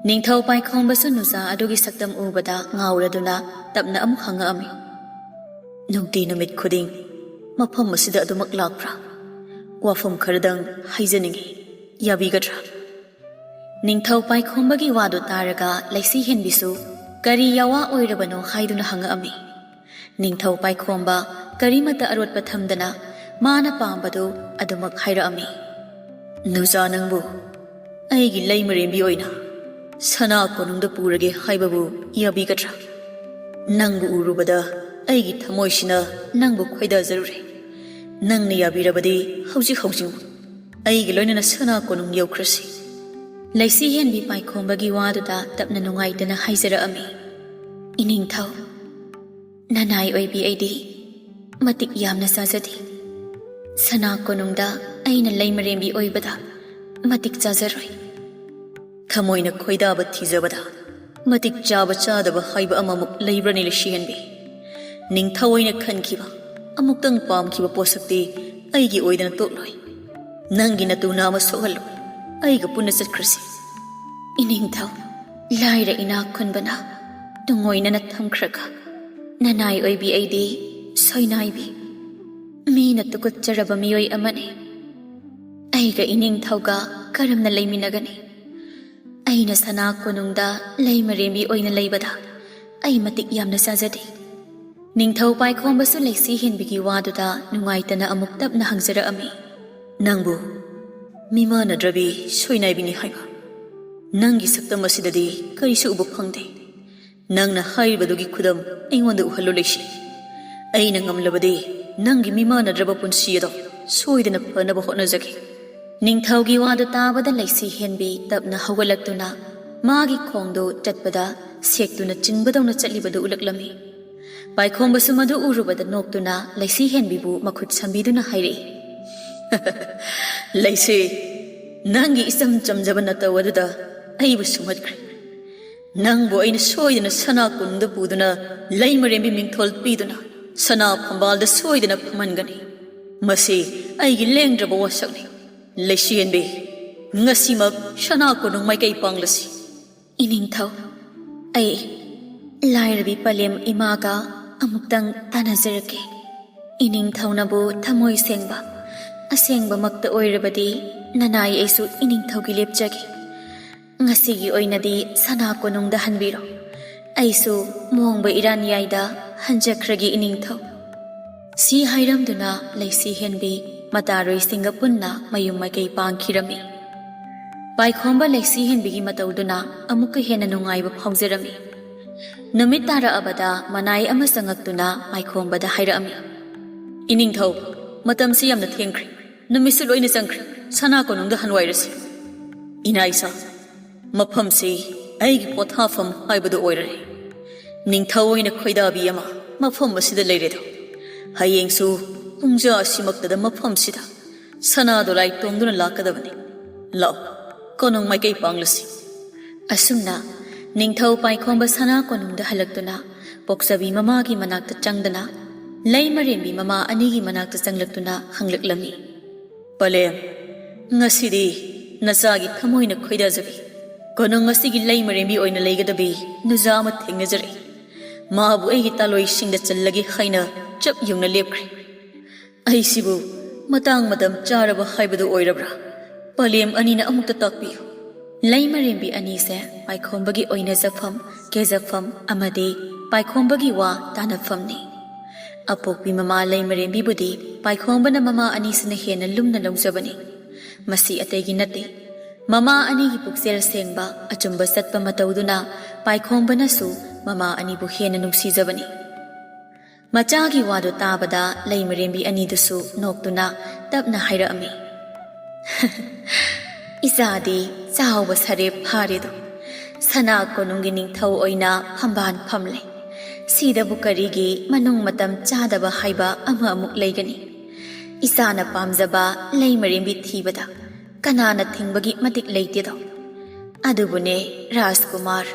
ꯅꯤꯡꯊꯧ ꯄꯥꯏꯈꯣꯝꯕꯁꯨ ꯅꯨꯖꯥ ꯑꯗꯨꯒꯤ ꯁꯛꯇꯝ ꯎꯕꯗ ꯉꯥꯎꯔꯗꯨꯅ ꯇꯞꯅ ꯑꯃꯨꯛ ꯍꯪꯉꯛꯑꯝꯃꯤ, "ꯅꯨꯡꯇꯤ ꯅꯨꯃꯤꯠ ꯈꯨꯗꯤꯡ ꯃꯐꯝ ꯑꯁꯤꯗ ꯑꯗꯨꯃꯛ ꯂꯥꯛꯄ꯭ꯔꯥ? ꯋꯥꯐꯝ ꯈꯔꯗꯪ ꯍꯥꯏꯖꯅꯤꯡꯏ, ꯌꯥꯕꯤꯒꯗ꯭ꯔꯥ?" ꯅꯤꯡꯊꯧ ꯄꯥꯏꯈꯣꯝꯕꯒꯤ ꯋꯥꯗꯨ ꯇꯥꯔꯒ ꯂꯩꯁꯤ ꯍꯦꯟꯕꯤꯁꯨ ꯀꯔꯤ ꯌꯥꯋꯥ ꯑꯣꯏꯔꯕꯅꯣ ꯍꯥꯏꯗꯨꯅ ꯍꯪꯉꯛꯑꯝꯃꯤ꯫ ꯅꯤꯡꯊꯧ ꯄꯥꯏꯈꯣꯝꯕ ꯀꯔꯤꯃꯠꯇ ꯑꯔꯣꯠꯄ ꯊꯝꯗꯅ ꯃꯥꯅ ꯄꯥꯝꯕꯗꯨ ꯑꯗꯨꯃꯛ ꯍꯥꯏꯔꯛꯑꯝꯃꯤ꯫ "ꯅꯨꯖꯥ, ꯅꯪꯕꯨ ꯑꯩꯒꯤ ꯂꯩꯃꯔꯦꯝꯕꯤ ꯑꯣꯏꯅ ꯁꯅꯥ ꯀꯣꯅꯨꯡꯗ ꯄꯨꯔꯒꯦ ꯍꯥꯏꯕꯕꯨ ꯌꯥꯕꯤꯒꯗ꯭ꯔꯥ? ꯅꯪꯕꯨ ꯎꯔꯨꯕꯗ ꯑꯩꯒꯤ ꯊꯃꯣꯏꯁꯤꯅ ꯅꯪꯕꯨ ꯈꯣꯏꯗꯥꯖꯔꯨꯔꯦ꯫ ꯅꯪꯅ ꯌꯥꯕꯤꯔꯕꯗꯤ ꯍꯧꯖꯤꯛ ꯍꯧꯖꯤꯛꯃꯛ ꯑꯩꯒ ꯂꯣꯏꯅꯅ ꯁꯅꯥ ꯀꯣꯅꯨꯡ ꯌꯧꯈ꯭ꯔꯁꯤ꯫ ꯂꯩꯁꯤ ꯍꯦꯟꯕꯤ ꯄꯥꯏꯈꯣꯝꯕꯒꯤ ꯋꯥꯗꯨꯗ ꯇꯞꯅ ꯅꯨꯡꯉꯥꯏꯇꯅ ꯍꯥꯏꯖꯔꯛꯑꯝꯃꯤ꯫ "ꯏꯅꯤꯡꯊꯧ, ꯅꯅꯥꯏ ꯑꯣꯏꯕꯤ ꯑꯩꯗꯤ ꯃꯇꯤꯛ ꯌꯥꯝꯅ ꯆꯥꯖꯗꯦ꯫ ꯁꯅꯥ ꯀꯣꯅꯨꯡꯗ ꯑꯩꯅ ꯂꯩꯃꯔꯦꯝꯕꯤ ꯑꯣꯏꯕꯗ ꯃꯇꯤꯛ ꯆꯥꯖꯔꯣꯏ꯫ ꯊꯃꯣꯏꯅ ꯈꯣꯏꯗꯥꯕ ꯊꯤꯖꯕꯗ ꯃꯇꯤꯛ ꯆꯥꯕ ꯆꯥꯗꯕ ꯍꯥꯏꯕ ꯑꯃꯃꯨꯛ ꯂꯩꯕ꯭ꯔꯅꯤ ꯂꯩꯁꯤꯍꯦꯟꯕꯤ? ꯅꯤꯡꯊꯧ ꯑꯣꯏꯅ ꯈꯟꯈꯤꯕ, ꯑꯃꯨꯛꯇꯪ ꯄꯥꯝꯈꯤꯕ ꯄꯣꯠꯁꯛꯇꯤ ꯑꯩꯒꯤ ꯑꯣꯏꯗꯅ ꯇꯣꯛꯂꯣꯏ꯫ ꯅꯪꯒꯤ ꯅꯇꯨ ꯅꯥꯝꯃ ꯁꯣꯛꯍꯜꯂꯣ, ꯑꯩꯒ ꯄꯨꯟꯅ ꯆꯠꯈ꯭ꯔꯁꯤ꯫" "ꯏꯅꯤꯡꯊꯧ, ꯂꯥꯏꯔ ꯏꯅꯥꯛ ꯈꯨꯟꯕꯅ ꯇꯨꯡꯑꯣꯏꯅꯅ ꯊꯝꯈ꯭ꯔꯒ ꯅꯅꯥꯏ ꯑꯣꯏꯕꯤ ꯑꯩꯗꯤ ꯁꯣꯏꯅꯥꯏꯕꯤ, ꯃꯤꯅ ꯇꯨꯀꯠꯆꯔꯕ ꯃꯤꯑꯣꯏ ꯑꯃꯅꯤ꯫ ꯑꯩꯒ ꯏꯅꯤꯡꯊꯧꯒ ꯀꯔꯝꯅ ꯂꯩꯃꯤꯟꯅꯒꯅꯤ? ꯑꯩꯅ ꯁꯅꯥ ꯀꯣꯅꯨꯡꯗ ꯂꯩꯃꯔꯦꯝꯕꯤ ꯑꯣꯏꯅ ꯂꯩꯕꯗ ꯑꯩ ꯃꯇꯤꯛ ꯌꯥꯝꯅ ꯆꯥꯖꯗꯦ꯫" ꯅꯤꯡꯊꯧ ꯄꯥꯏꯈꯣꯝꯕꯁꯨ ꯂꯩꯁꯤ ꯍꯦꯟꯕꯤꯒꯤ ꯋꯥꯗꯨꯗ ꯅꯨꯡꯉꯥꯏꯇꯅ ꯑꯃꯨꯛ ꯇꯞꯅ ꯍꯪꯖꯔꯛꯑꯝꯃꯤ꯫ "ꯅꯪꯕꯨ ꯃꯤꯃꯥꯟꯅꯗ꯭ꯔꯕꯤ ꯁꯣꯏꯅꯥꯏꯕꯤꯅꯤ ꯍꯥꯏꯕ? ꯅꯪꯒꯤ ꯁꯛꯇꯝ ꯑꯁꯤꯗꯗꯤ ꯀꯔꯤꯁꯨ ꯎꯕ ꯐꯪꯗꯦ꯫ ꯅꯪꯅ ꯍꯥꯏꯔꯤꯕꯗꯨꯒꯤ ꯈꯨꯗꯝ ꯑꯩꯉꯣꯟꯗ ꯎꯍꯜꯂꯨ ꯂꯩꯁꯤ꯫ ꯑꯩꯅ ꯉꯝꯂꯕꯗꯤ ꯅꯪꯒꯤ ꯃꯤꯃꯥꯟꯅꯗ꯭ꯔꯕ ꯄꯨꯟꯁꯤ ꯑꯗꯣ ꯁꯣꯏꯗꯅ ꯐꯅꯕ ꯍꯣꯠꯅꯖꯒꯦ꯫" ꯅꯤꯡꯊꯧꯒꯤ ꯋꯥꯗꯨ ꯇꯥꯕꯗ ꯂꯩꯁꯤ ꯍꯦꯟꯕꯤ ꯇꯞꯅ ꯍꯧꯒꯠꯂꯛꯇꯨꯅ ꯃꯥꯒꯤ ꯈꯣꯡꯗꯨ ꯆꯠꯄꯗ ꯁꯦꯛꯇꯨꯅ ꯆꯤꯡꯕꯗꯧꯅ ꯆꯠꯂꯤꯕꯗꯨ ꯎꯠꯂꯛꯂꯝꯃꯤ꯫ ꯄꯥꯏꯈꯣꯝꯕꯁꯨ ꯃꯗꯨ ꯎꯔꯨꯕꯗ ꯅꯣꯛꯇꯨꯅ ꯂꯩꯁꯤ ꯍꯦꯟꯕꯤꯕꯨ ꯃꯈꯨꯠ ꯁꯝꯕꯤꯗꯨꯅ ꯍꯥꯏꯔꯛꯏ, "ꯂꯩꯁꯤ, ꯅꯪꯒꯤ ꯏꯆꯝ ꯆꯝꯖꯕ ꯅꯇꯧ ꯑꯗꯨꯗ ꯑꯩꯕꯨ ꯁꯨꯝꯍꯠꯈ꯭ꯔꯦ꯫ ꯅꯪꯕꯨ ꯑꯩꯅ ꯁꯣꯏꯗꯅ ꯁꯅꯥ ꯀꯣꯅꯨꯡꯗ ꯄꯨꯗꯨꯅ ꯂꯩꯃꯔꯦꯝꯕꯤ ꯃꯤꯡꯊꯣꯜ ꯄꯤꯗꯨꯅ ꯁꯅꯥ ꯐꯝꯕꯥꯜꯗ ꯁꯣꯏꯗꯅ ꯐꯝꯍꯟꯒꯅꯤ꯫ ꯃꯁꯤ ꯑꯩꯒꯤ ꯂꯦꯡꯗ꯭ꯔꯕ ꯋꯥꯁꯛꯅꯤ꯫ ꯂꯩꯁꯤꯍꯦꯟꯕꯤ, ꯉꯁꯤꯃꯛ ꯁꯅꯥ ꯀꯣꯅꯨꯡ ꯃꯥꯏꯀꯩ ꯄꯥꯡꯂꯁꯤ꯫" "ꯏꯅꯤꯡꯊꯧ, ꯑꯩ ꯂꯥꯏꯔꯕꯤ ꯄꯂꯦꯝ ꯏꯃꯥꯒ ꯑꯃꯨꯛꯇꯪ ꯇꯥꯟꯅꯖꯔꯛꯀꯦ꯫ ꯏꯅꯤꯡꯊꯧꯅꯕꯨ ꯊꯃꯣꯏ ꯁꯦꯡꯕ, ꯑꯁꯦꯡꯕꯃꯛꯇ ꯑꯣꯏꯔꯕꯗꯤ ꯅꯅꯥꯏ ꯑꯩꯁꯨ ꯏꯅꯤꯡꯊꯧꯒꯤ ꯂꯦꯞꯆꯒꯦ꯫ ꯉꯁꯤꯒꯤ ꯑꯣꯏꯅꯗꯤ ꯁꯅꯥ ꯀꯣꯅꯨꯡꯗ ꯍꯟꯕꯤꯔꯣ꯫ ꯑꯩꯁꯨ ꯃꯣꯡꯕ ꯏꯔꯥꯟꯌꯥꯏꯗ ꯍꯟꯖꯈ꯭ꯔꯒꯦ ꯏꯅꯤꯡꯊꯧ꯫" ꯁꯤ ꯍꯥꯏꯔꯝꯗꯨꯅ ꯂꯩꯁꯤ ꯍꯦꯟꯕꯤ ꯃꯇꯥꯔꯣꯏꯁꯤꯡꯒ ꯄꯨꯟꯅ ꯃꯌꯨꯝ ꯃꯥꯏꯀꯩ ꯄꯥꯡꯈꯤꯔꯝꯃꯤ꯫ ꯄꯥꯏꯈꯣꯝꯕ ꯂꯩꯁꯤ ꯍꯦꯟꯕꯤꯒꯤ ꯃꯇꯧꯗꯨꯅ ꯑꯃꯨꯛꯀ ꯍꯦꯟꯅ ꯅꯨꯡꯉꯥꯏꯕ ꯐꯥꯎꯖꯔꯝꯃꯤ꯫ ꯅꯨꯃꯤꯠ ꯇꯥꯔꯛꯑꯕꯗ ꯃꯅꯥꯏ ꯑꯃ ꯆꯪꯉꯛꯇꯨꯅ ꯄꯥꯏꯈꯣꯝꯕꯗ ꯍꯥꯏꯔꯛꯑꯝꯃꯤ, "ꯏꯅꯤꯡꯊꯧ, ꯃꯇꯝꯁꯤ ꯌꯥꯝꯅ ꯊꯦꯡꯈ꯭ꯔꯦ꯫ ꯅꯨꯃꯤꯠꯁꯨ ꯂꯣꯏꯅ ꯆꯪꯈ꯭ꯔꯦ꯫ ꯁꯅꯥ ꯀꯣꯅꯨꯡꯗ ꯍꯟꯋꯥꯏꯔꯁꯤ꯫ ꯏꯅꯥ ꯏꯆꯥ, ꯃꯐꯝꯁꯤ ꯑꯩꯒꯤ ꯄꯣꯊꯥꯐꯝ ꯍꯥꯏꯕꯗꯨ ꯑꯣꯏꯔꯔꯦ꯫ ꯅꯤꯡꯊꯧ ꯑꯣꯏꯅ ꯈꯣꯏꯗꯥꯕꯤ ꯑꯃ ꯃꯐꯝ ꯑꯁꯤꯗ ꯂꯩꯔꯦꯗꯣ꯫ ꯍꯌꯦꯡꯁꯨ ꯄꯨꯡꯖꯥ ꯑꯁꯤꯃꯛꯇꯗ ꯃꯐꯝꯁꯤꯗ ꯁꯅꯥ ꯗꯣꯂꯥꯏ ꯇꯣꯡꯗꯨꯅ ꯂꯥꯛꯀꯗꯕꯅꯤ꯫ ꯂꯥꯛꯑꯣ, ꯀꯣꯅꯨꯡ ꯃꯥꯏꯀꯩ ꯄꯥꯡꯂꯁꯤ꯫ ꯑꯁꯨꯝꯅ ꯅꯤꯡꯊꯧ ꯄꯥꯏꯈꯣꯝꯕ ꯁꯅꯥ ꯀꯣꯅꯨꯡꯗ ꯍꯜꯂꯛꯇꯨꯅ ꯄꯣꯛꯆꯕꯤ ꯃꯃꯥꯒꯤ ꯃꯅꯥꯛꯇ ꯆꯪꯗꯅ ꯂꯩꯃꯔꯦꯝꯕꯤ ꯃꯃꯥ ꯑꯅꯤꯒꯤ ꯃꯅꯥꯛꯇ ꯆꯪꯂꯛꯇꯨꯅ ꯍꯪꯂꯛꯂꯝꯃꯤ꯫ ꯄꯂꯦꯝ, ꯉꯁꯤꯗꯤ ꯅꯆꯥꯒꯤ ꯊꯃꯣꯏꯅ ꯈꯣꯏꯗꯥꯖꯕꯤ ꯀꯣꯅꯨꯡ ꯑꯁꯤꯒꯤ ꯂꯩꯃꯔꯦꯝꯕꯤ ꯑꯣꯏꯅ ꯂꯩꯒꯗꯕꯤ ꯅꯨꯖꯥ ꯑꯃ ꯊꯦꯡꯅꯖꯔꯛꯏ꯫ ꯃꯥꯕꯨ ꯑꯩꯒꯤ ꯇꯥꯂꯣꯏꯁꯤꯡꯗ ꯆꯜꯂꯒꯦ ꯍꯥꯏꯅ ꯆꯞ ꯌꯨꯡꯅ ꯂꯦꯞꯈ꯭ꯔꯦ꯫ ꯑꯩꯁꯤꯕꯨ ꯃꯇꯥꯡ ꯃꯇꯝ ꯆꯥꯔꯕ ꯍꯥꯏꯕꯗꯨ ꯑꯣꯏꯔꯕ꯭ꯔꯥ? ꯄꯂꯦꯝ ꯑꯅꯤꯅ ꯑꯃꯨꯛꯇ ꯇꯥꯛꯄꯤꯌꯨ꯫ ꯂꯩꯃꯔꯦꯝꯕꯤ ꯑꯅꯤꯁꯦ ꯄꯥꯏꯈꯣꯝꯕꯒꯤ ꯑꯣꯏꯅꯖꯐꯝ, ꯀꯦꯖꯐꯝ ꯑꯃꯗꯤ ꯄꯥꯏꯈꯣꯝꯕꯒꯤ ꯋꯥ ꯇꯥꯅꯐꯝꯅꯤ꯫ ꯑꯄꯣꯛꯄꯤ ꯃꯃꯥ ꯂꯩꯃꯔꯦꯝꯕꯤꯕꯨꯗꯤ ꯄꯥꯏꯈꯣꯝꯕꯅ ꯃꯃꯥ ꯑꯅꯤꯁꯤꯅ ꯍꯦꯟꯅ ꯂꯨꯝꯅ ꯂꯧꯖꯕꯅꯤ꯫ ꯃꯁꯤ ꯑꯇꯩꯒꯤ ꯅꯠꯇꯦ, ꯃꯃꯥ ꯑꯅꯤꯒꯤ ꯄꯨꯛꯆꯦꯜ ꯁꯦꯡꯕ, ꯑꯆꯨꯝꯕ ꯆꯠꯄ ꯃꯇꯧꯗꯨꯅ ꯄꯥꯏꯈꯣꯝꯕꯅꯁꯨ ꯃꯃꯥ ꯑꯅꯤꯕꯨ ꯍꯦꯟꯅ ꯅꯨꯡꯁꯤꯖꯕꯅꯤ꯫ ꯃꯆꯥꯒꯤ ꯋꯥꯗꯨ ꯇꯥꯕꯗ ꯂꯩꯃꯔꯦꯝꯕꯤ ꯑꯅꯤꯗꯨꯁꯨ ꯅꯣꯛꯇꯨꯅ ꯇꯞꯅ ꯍꯥꯏꯔꯛꯑꯝꯃꯤ꯫ "ꯏꯆꯥꯗꯤ ꯆꯥꯎꯕ ꯁꯥꯔꯦ ꯐꯥꯔꯦꯗꯣ꯫ ꯁꯅꯥ ꯀꯣꯅꯨꯡꯒꯤ ꯅꯤꯡꯊꯧ ꯑꯣꯏꯅ ꯐꯝꯕꯥꯜ ꯐꯝꯂꯦ꯫ ꯁꯤꯗꯕꯨ ꯀꯔꯤꯒꯤ ꯃꯅꯨꯡ ꯃꯇꯝ ꯆꯥꯗꯕ ꯍꯥꯏꯕ ꯑꯃ ꯑꯃꯨꯛ ꯂꯩꯒꯅꯤ? ꯏꯆꯥꯅ ꯄꯥꯝꯖꯕ ꯂꯩꯃꯔꯦꯝꯕꯤ ꯊꯤꯕꯗ ꯀꯅꯥꯅ ꯊꯤꯡꯕꯒꯤ ꯃꯇꯤꯛ ꯂꯩꯇꯦꯗꯣ꯫ ꯑꯗꯨꯕꯨꯅꯦ ꯔꯥꯖꯀꯨꯃꯥꯔ,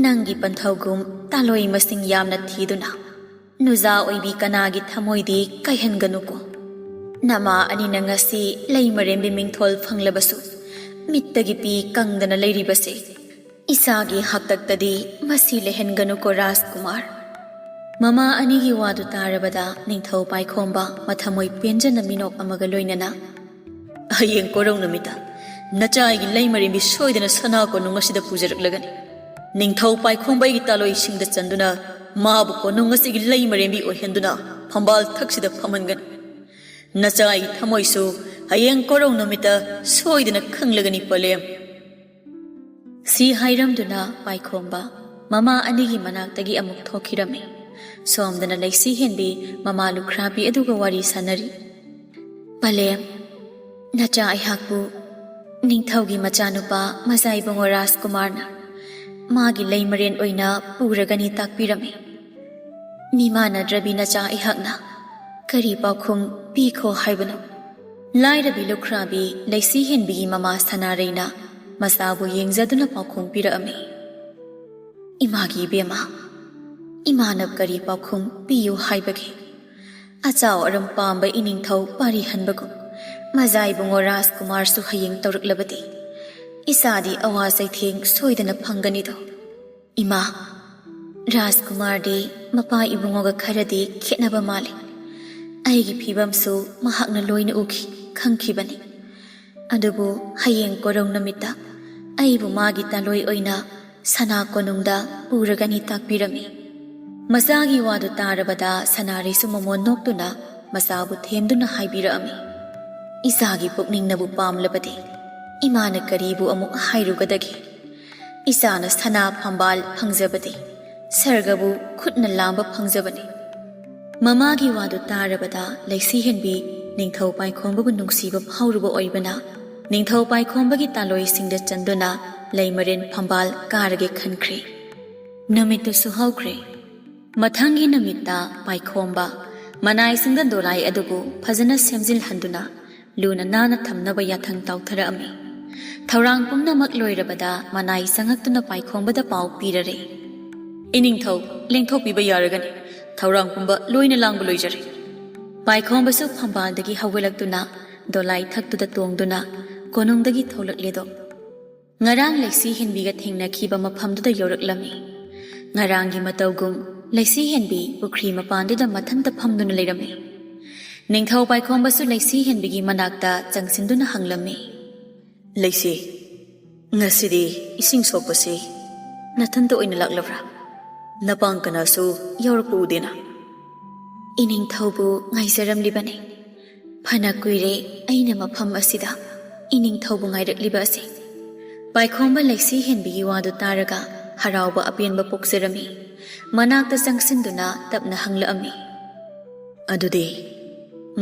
ꯅꯪꯒꯤ ꯄꯟꯊꯧꯒꯨꯝ ꯇꯥꯂꯣꯏ ꯃꯁꯤꯡ ꯌꯥꯝꯅ ꯊꯤꯗꯨꯅ ꯅꯨꯖꯥ ꯑꯣꯏꯕꯤ ꯀꯅꯥꯒꯤ ꯊꯃꯣꯏꯗꯤ ꯀꯥꯏꯍꯟꯒꯅꯨꯀꯣ꯫ ꯅꯃꯥ ꯑꯅꯤꯅ ꯉꯁꯤ ꯂꯩꯃꯔꯦꯝꯕꯤ ꯃꯤꯡꯊꯣꯜ ꯐꯪꯂꯕꯁꯨ ꯃꯤꯠꯇꯒꯤ ꯄꯤ ꯀꯪꯗꯅ ꯂꯩꯔꯤꯕꯁꯦ ꯏꯆꯥꯒꯤ ꯍꯥꯛꯇꯛꯇꯗꯤ ꯃꯁꯤ ꯂꯩꯍꯟꯒꯅꯨꯀꯣ ꯔꯥꯖꯀꯨꯃꯥꯔ꯫" ꯃꯃꯥ ꯑꯅꯤꯒꯤ ꯋꯥꯗꯨ ꯇꯥꯔꯕꯗ ꯅꯤꯡꯊꯧ ꯄꯥꯏꯈꯣꯝꯕ ꯃꯊꯃꯣꯏ ꯄꯦꯟꯖꯅ ꯃꯤꯅꯣꯛ ꯑꯃꯒ ꯂꯣꯏꯅꯅ, "ꯍꯌꯦꯡ ꯀꯣꯔꯧ ꯅꯨꯃꯤꯠꯇ ꯅꯆꯥ ꯑꯩꯒꯤ ꯂꯩꯃꯔꯦꯝꯕꯤ ꯁꯣꯏꯗꯅ ꯁꯅꯥ ꯀꯣꯅꯨꯡ ꯑꯁꯤꯗ ꯄꯨꯖꯔꯛꯂꯒꯅꯤ꯫ ꯅꯤꯡꯊꯧ ꯄꯥꯏꯈꯣꯝꯕ ꯑꯩꯒꯤ ꯇꯥꯂꯣꯏꯁꯤꯡꯗ ꯆꯟꯗꯨꯅ ꯃꯥꯕꯨ ꯀꯣꯅꯨꯡ ꯑꯁꯤꯒꯤ ꯂꯩꯃꯔꯦꯝꯕꯤ ꯑꯣꯏꯍꯟꯗꯨꯅ ꯐꯝꯕꯥꯜ ꯊꯛꯁꯤꯗ ꯐꯝꯍꯟꯒꯅꯤ꯫ ꯅꯆꯥ ꯑꯩꯒꯤ ꯊꯃꯣꯏꯁꯨ ꯍꯌꯦꯡ ꯀꯣꯔꯧ ꯅꯨꯃꯤꯠꯇ ꯁꯣꯏꯗꯅ ꯈꯪꯂꯒꯅꯤ ꯄꯂꯦꯝ꯫" ꯁꯤ ꯍꯥꯏꯔꯝꯗꯨꯅ ꯄꯥꯏꯈꯣꯝꯕ ꯃꯃꯥ ꯑꯅꯤꯒꯤ ꯃꯅꯥꯛꯇꯒꯤ ꯑꯃꯨꯛ ꯊꯣꯛꯈꯤꯔꯝꯃꯤ꯫ ꯁꯣꯝꯗꯅ ꯂꯩꯁꯤ ꯍꯦꯟꯕꯤ ꯃꯃꯥ ꯂꯨꯈ꯭ꯔꯥꯕꯤ ꯑꯗꯨꯒ ꯋꯥꯔꯤ ꯁꯥꯟꯅꯔꯤ꯫ "ꯄꯂꯦꯝ, ꯅꯆꯥ ꯑꯩꯍꯥꯛꯄꯨ ꯅꯤꯡꯊꯧꯒꯤ ꯃꯆꯥꯅꯨꯄꯥ ꯃꯖꯥ ꯏꯕꯨꯡꯉꯣ ꯔꯥꯖꯀꯨꯃꯥꯔꯅ ꯃꯥꯒꯤ ꯂꯩꯃꯔꯦꯟ ꯑꯣꯏꯅ ꯄꯨꯔꯒꯅꯤ ꯇꯥꯛꯄꯤꯔꯝꯃꯤ꯫ ꯃꯤꯃꯥꯟꯅꯗ꯭ꯔꯕꯤ ꯅꯆꯥ ꯑꯩꯍꯥꯛꯅ ꯀꯔꯤ ꯄꯥꯎꯈꯨꯝ ꯄꯤꯈꯣ ꯍꯥꯏꯕꯅꯣ? ꯂꯥꯏꯔꯕꯤ ꯂꯨꯈ꯭ꯔꯥꯕꯤ ꯂꯩꯁꯤ ꯍꯦꯟꯕꯤꯒꯤ ꯃꯃꯥ ꯁꯅꯥꯔꯩꯅ ꯃꯆꯥꯕꯨ ꯌꯦꯡꯖꯗꯨꯅ ꯄꯥꯎꯈꯨꯝ ꯄꯤꯔꯛꯑꯝꯃꯤ꯫ ꯏꯃꯥꯒꯤ ꯏꯕꯦꯝꯃ, ꯏꯃꯥꯅ ꯀꯔꯤ ꯄꯥꯎꯈꯨꯝ ꯄꯤꯌꯨ ꯍꯥꯏꯕꯒꯦ? ꯑꯆꯥꯎ ꯑꯔꯝ ꯄꯥꯝꯕ ꯏꯅꯤꯡꯊꯧ ꯄꯥꯔꯤꯍꯟꯕꯒꯨꯝ ꯃꯖꯥ ꯏꯕꯨꯡꯉꯣ ꯔꯥꯖꯀꯨꯃꯥꯔꯁꯨ ꯍꯌꯦꯡ ꯇꯧꯔꯛꯂꯕꯗꯤ ꯏꯆꯥꯗꯤ ꯑꯋꯥ ꯆꯩꯊꯦꯡ ꯁꯣꯏꯗꯅ ꯐꯪꯒꯅꯤꯗꯣ꯫ ꯏꯃꯥ, ꯔꯥꯖꯀꯨꯃꯥꯔꯗꯤ ꯃꯄꯥ ꯏꯕꯨꯡꯉꯣꯒ ꯈꯔꯗꯤ ꯈꯦꯠꯅꯕ ꯃꯥꯜꯂꯤ꯫ ꯑꯩꯒꯤ ꯐꯤꯕꯝꯁꯨ ꯃꯍꯥꯛꯅ ꯂꯣꯏꯅ ꯎꯈꯤ, ꯈꯪꯈꯤꯕꯅꯤ꯫ ꯑꯗꯨꯕꯨ ꯍꯌꯦꯡ ꯀꯣꯔꯧ ꯅꯨꯃꯤꯠꯇ ꯑꯩꯕꯨ ꯃꯥꯒꯤ ꯇꯥꯂꯣꯏ ꯑꯣꯏꯅ ꯁꯅꯥ ꯀꯣꯅꯨꯡꯗ ꯄꯨꯔꯒꯅꯤ ꯇꯥꯛꯄꯤꯔꯝꯃꯤ꯫ ꯃꯆꯥꯒꯤ ꯋꯥꯗꯨ ꯇꯥꯔꯕꯗ ꯁꯅꯥꯔꯩꯁꯨ ꯃꯃꯣꯟ ꯅꯣꯛꯇꯨꯅ ꯃꯆꯥꯕꯨ ꯊꯦꯝꯗꯨꯅ ꯍꯥꯏꯕꯤꯔꯛꯑꯝꯃꯤ꯫ ꯏꯆꯥꯒꯤ ꯄꯨꯛꯅꯤꯡꯅꯕꯨ ꯄꯥꯝꯂꯕꯗꯤ ꯏꯃꯥꯅ ꯀꯔꯤꯕꯨ ꯑꯃꯨꯛ ꯍꯥꯏꯔꯨꯒꯗꯒꯦ? ꯏꯆꯥꯅ ꯁꯅꯥ ꯐꯝꯕꯥꯜ ꯐꯪꯖꯕꯗꯤ ꯁꯔꯒꯕꯨ ꯈꯨꯠꯅ ꯂꯥꯝꯕ ꯐꯪꯖꯕꯅꯤ꯫ ꯃꯃꯥꯒꯤ ꯋꯥꯗꯨ ꯇꯥꯔꯕꯗ ꯂꯩꯁꯤ ꯍꯦꯟꯕꯤ ꯅꯤꯡꯊꯧ ꯄꯥꯏꯈꯣꯝꯕꯕꯨ ꯅꯨꯡꯁꯤꯕ ꯐꯥꯎꯔꯨꯕ ꯑꯣꯏꯕꯅ ꯅꯤꯡꯊꯧ ꯄꯥꯏꯈꯣꯝꯕꯒꯤ ꯇꯥꯂꯣꯏꯁꯤꯡꯗ ꯆꯟꯗꯨꯅ ꯂꯩꯃꯔꯦꯟ ꯐꯝꯕꯥꯜ ꯀꯥꯔꯒꯦ ꯈꯟꯈ꯭ꯔꯦ꯫ ꯅꯨꯃꯤꯠꯇꯨꯁꯨ ꯍꯧꯈ꯭ꯔꯦ꯫ ꯃꯊꯪꯒꯤ ꯅꯨꯃꯤꯠꯇ ꯄꯥꯏꯈꯣꯝꯕ ꯃꯅꯥꯏꯁꯤꯡꯗ ꯗꯣꯂꯥꯏ ꯑꯗꯨꯕꯨ ꯐꯖꯅ ꯁꯦꯝꯖꯤꯜꯍꯟꯗꯨꯅ ꯂꯨꯅ ꯅꯥꯟꯅ ꯊꯝꯅꯕ ꯌꯥꯊꯪ ꯇꯥꯎꯊꯔꯛꯑꯝꯃꯤ꯫ ꯊꯧꯔꯥꯡ ꯄꯨꯝꯅꯃꯛ ꯂꯣꯏꯔꯕꯗ ꯃꯅꯥꯏ ꯆꯪꯉꯛꯇꯨꯅ ꯄꯥꯏꯈꯣꯝꯕꯗ ꯄꯥꯎ ꯄꯤꯔꯔꯦ꯫ "ꯏꯅꯤꯡꯊꯧ, ꯂꯦꯡꯊꯣꯛꯄꯤꯕ ꯌꯥꯔꯒꯅꯤ꯫ ꯊꯧꯔꯥꯡ ꯄꯨꯝꯕ ꯂꯣꯏꯅ ꯂꯥꯡꯕ ꯂꯣꯏꯖꯔꯦ꯫" ꯄꯥꯏꯈꯣꯝꯕꯁꯨ ꯐꯝꯕꯥꯜꯗꯒꯤ ꯍꯧꯒꯠꯂꯛꯇꯨꯅ ꯗꯣꯂꯥꯏ ꯊꯛꯇꯨꯗ ꯇꯣꯡꯗꯨꯅ ꯀꯣꯅꯨꯡꯗꯒꯤ ꯊꯣꯛꯂꯛꯂꯦꯗꯣ꯫ ꯉꯔꯥꯡ ꯂꯩꯁꯤ ꯍꯦꯟꯕꯤꯒ ꯊꯦꯡꯅꯈꯤꯕ ꯃꯐꯝꯗꯨꯗ ꯌꯧꯔꯛꯂꯝꯃꯤ꯫ ꯉꯔꯥꯡꯒꯤ ꯃꯇꯧꯒꯨꯝ ꯂꯩꯁꯤ ꯍꯦꯟꯕꯤ ꯄꯨꯈ꯭ꯔꯤ ꯃꯄꯥꯟꯗꯨꯗ ꯃꯊꯟꯇ ꯐꯝꯗꯨꯅ ꯂꯩꯔꯝꯃꯤ꯫ ꯅꯤꯡꯊꯧ ꯄꯥꯏꯈꯣꯝꯕꯁꯨ ꯂꯩꯁꯤ ꯍꯦꯟꯕꯤꯒꯤ ꯃꯅꯥꯛꯇ ꯆꯪꯁꯤꯟꯗꯨꯅ ꯍꯪꯂꯝꯃꯤ꯫ "ꯂꯩꯁꯤ, ꯉꯁꯤꯗꯤ ꯏꯁꯤꯡ ꯁꯣꯛꯄꯁꯤ ꯅꯊꯟꯇ ꯑꯣꯏꯅ ꯂꯥꯛꯂꯕ꯭ꯔꯥ? ꯅꯄꯥꯡ ꯀꯅꯥꯁꯨ ꯌꯥꯎꯔꯛꯄ ꯎꯗꯦꯅ?" "ꯏꯅꯤꯡꯊꯧꯕꯨ ꯉꯥꯏꯖꯔꯝꯂꯤꯕꯅꯤ꯫ ꯐꯅ ꯀꯨꯏꯔꯦ ꯑꯩꯅ ꯃꯐꯝ ꯑꯁꯤꯗ ꯏꯅꯤꯡꯊꯧꯕꯨ ꯉꯥꯏꯔꯛꯂꯤꯕ ꯑꯁꯤ꯫" ꯄꯥꯏꯈꯣꯝꯕ ꯂꯩꯁꯤ ꯍꯦꯟꯕꯤꯒꯤ ꯋꯥꯗꯨ ꯇꯥꯔꯒ ꯍꯔꯥꯎꯕ ꯑꯄꯦꯟꯕ ꯄꯣꯛꯆꯔꯝꯃꯤ꯫ ꯃꯅꯥꯛꯇ ꯆꯪꯁꯤꯟꯗꯨꯅ ꯇꯞꯅ ꯍꯪꯂꯛꯑꯝꯃꯤ꯫ "ꯑꯗꯨꯗꯤ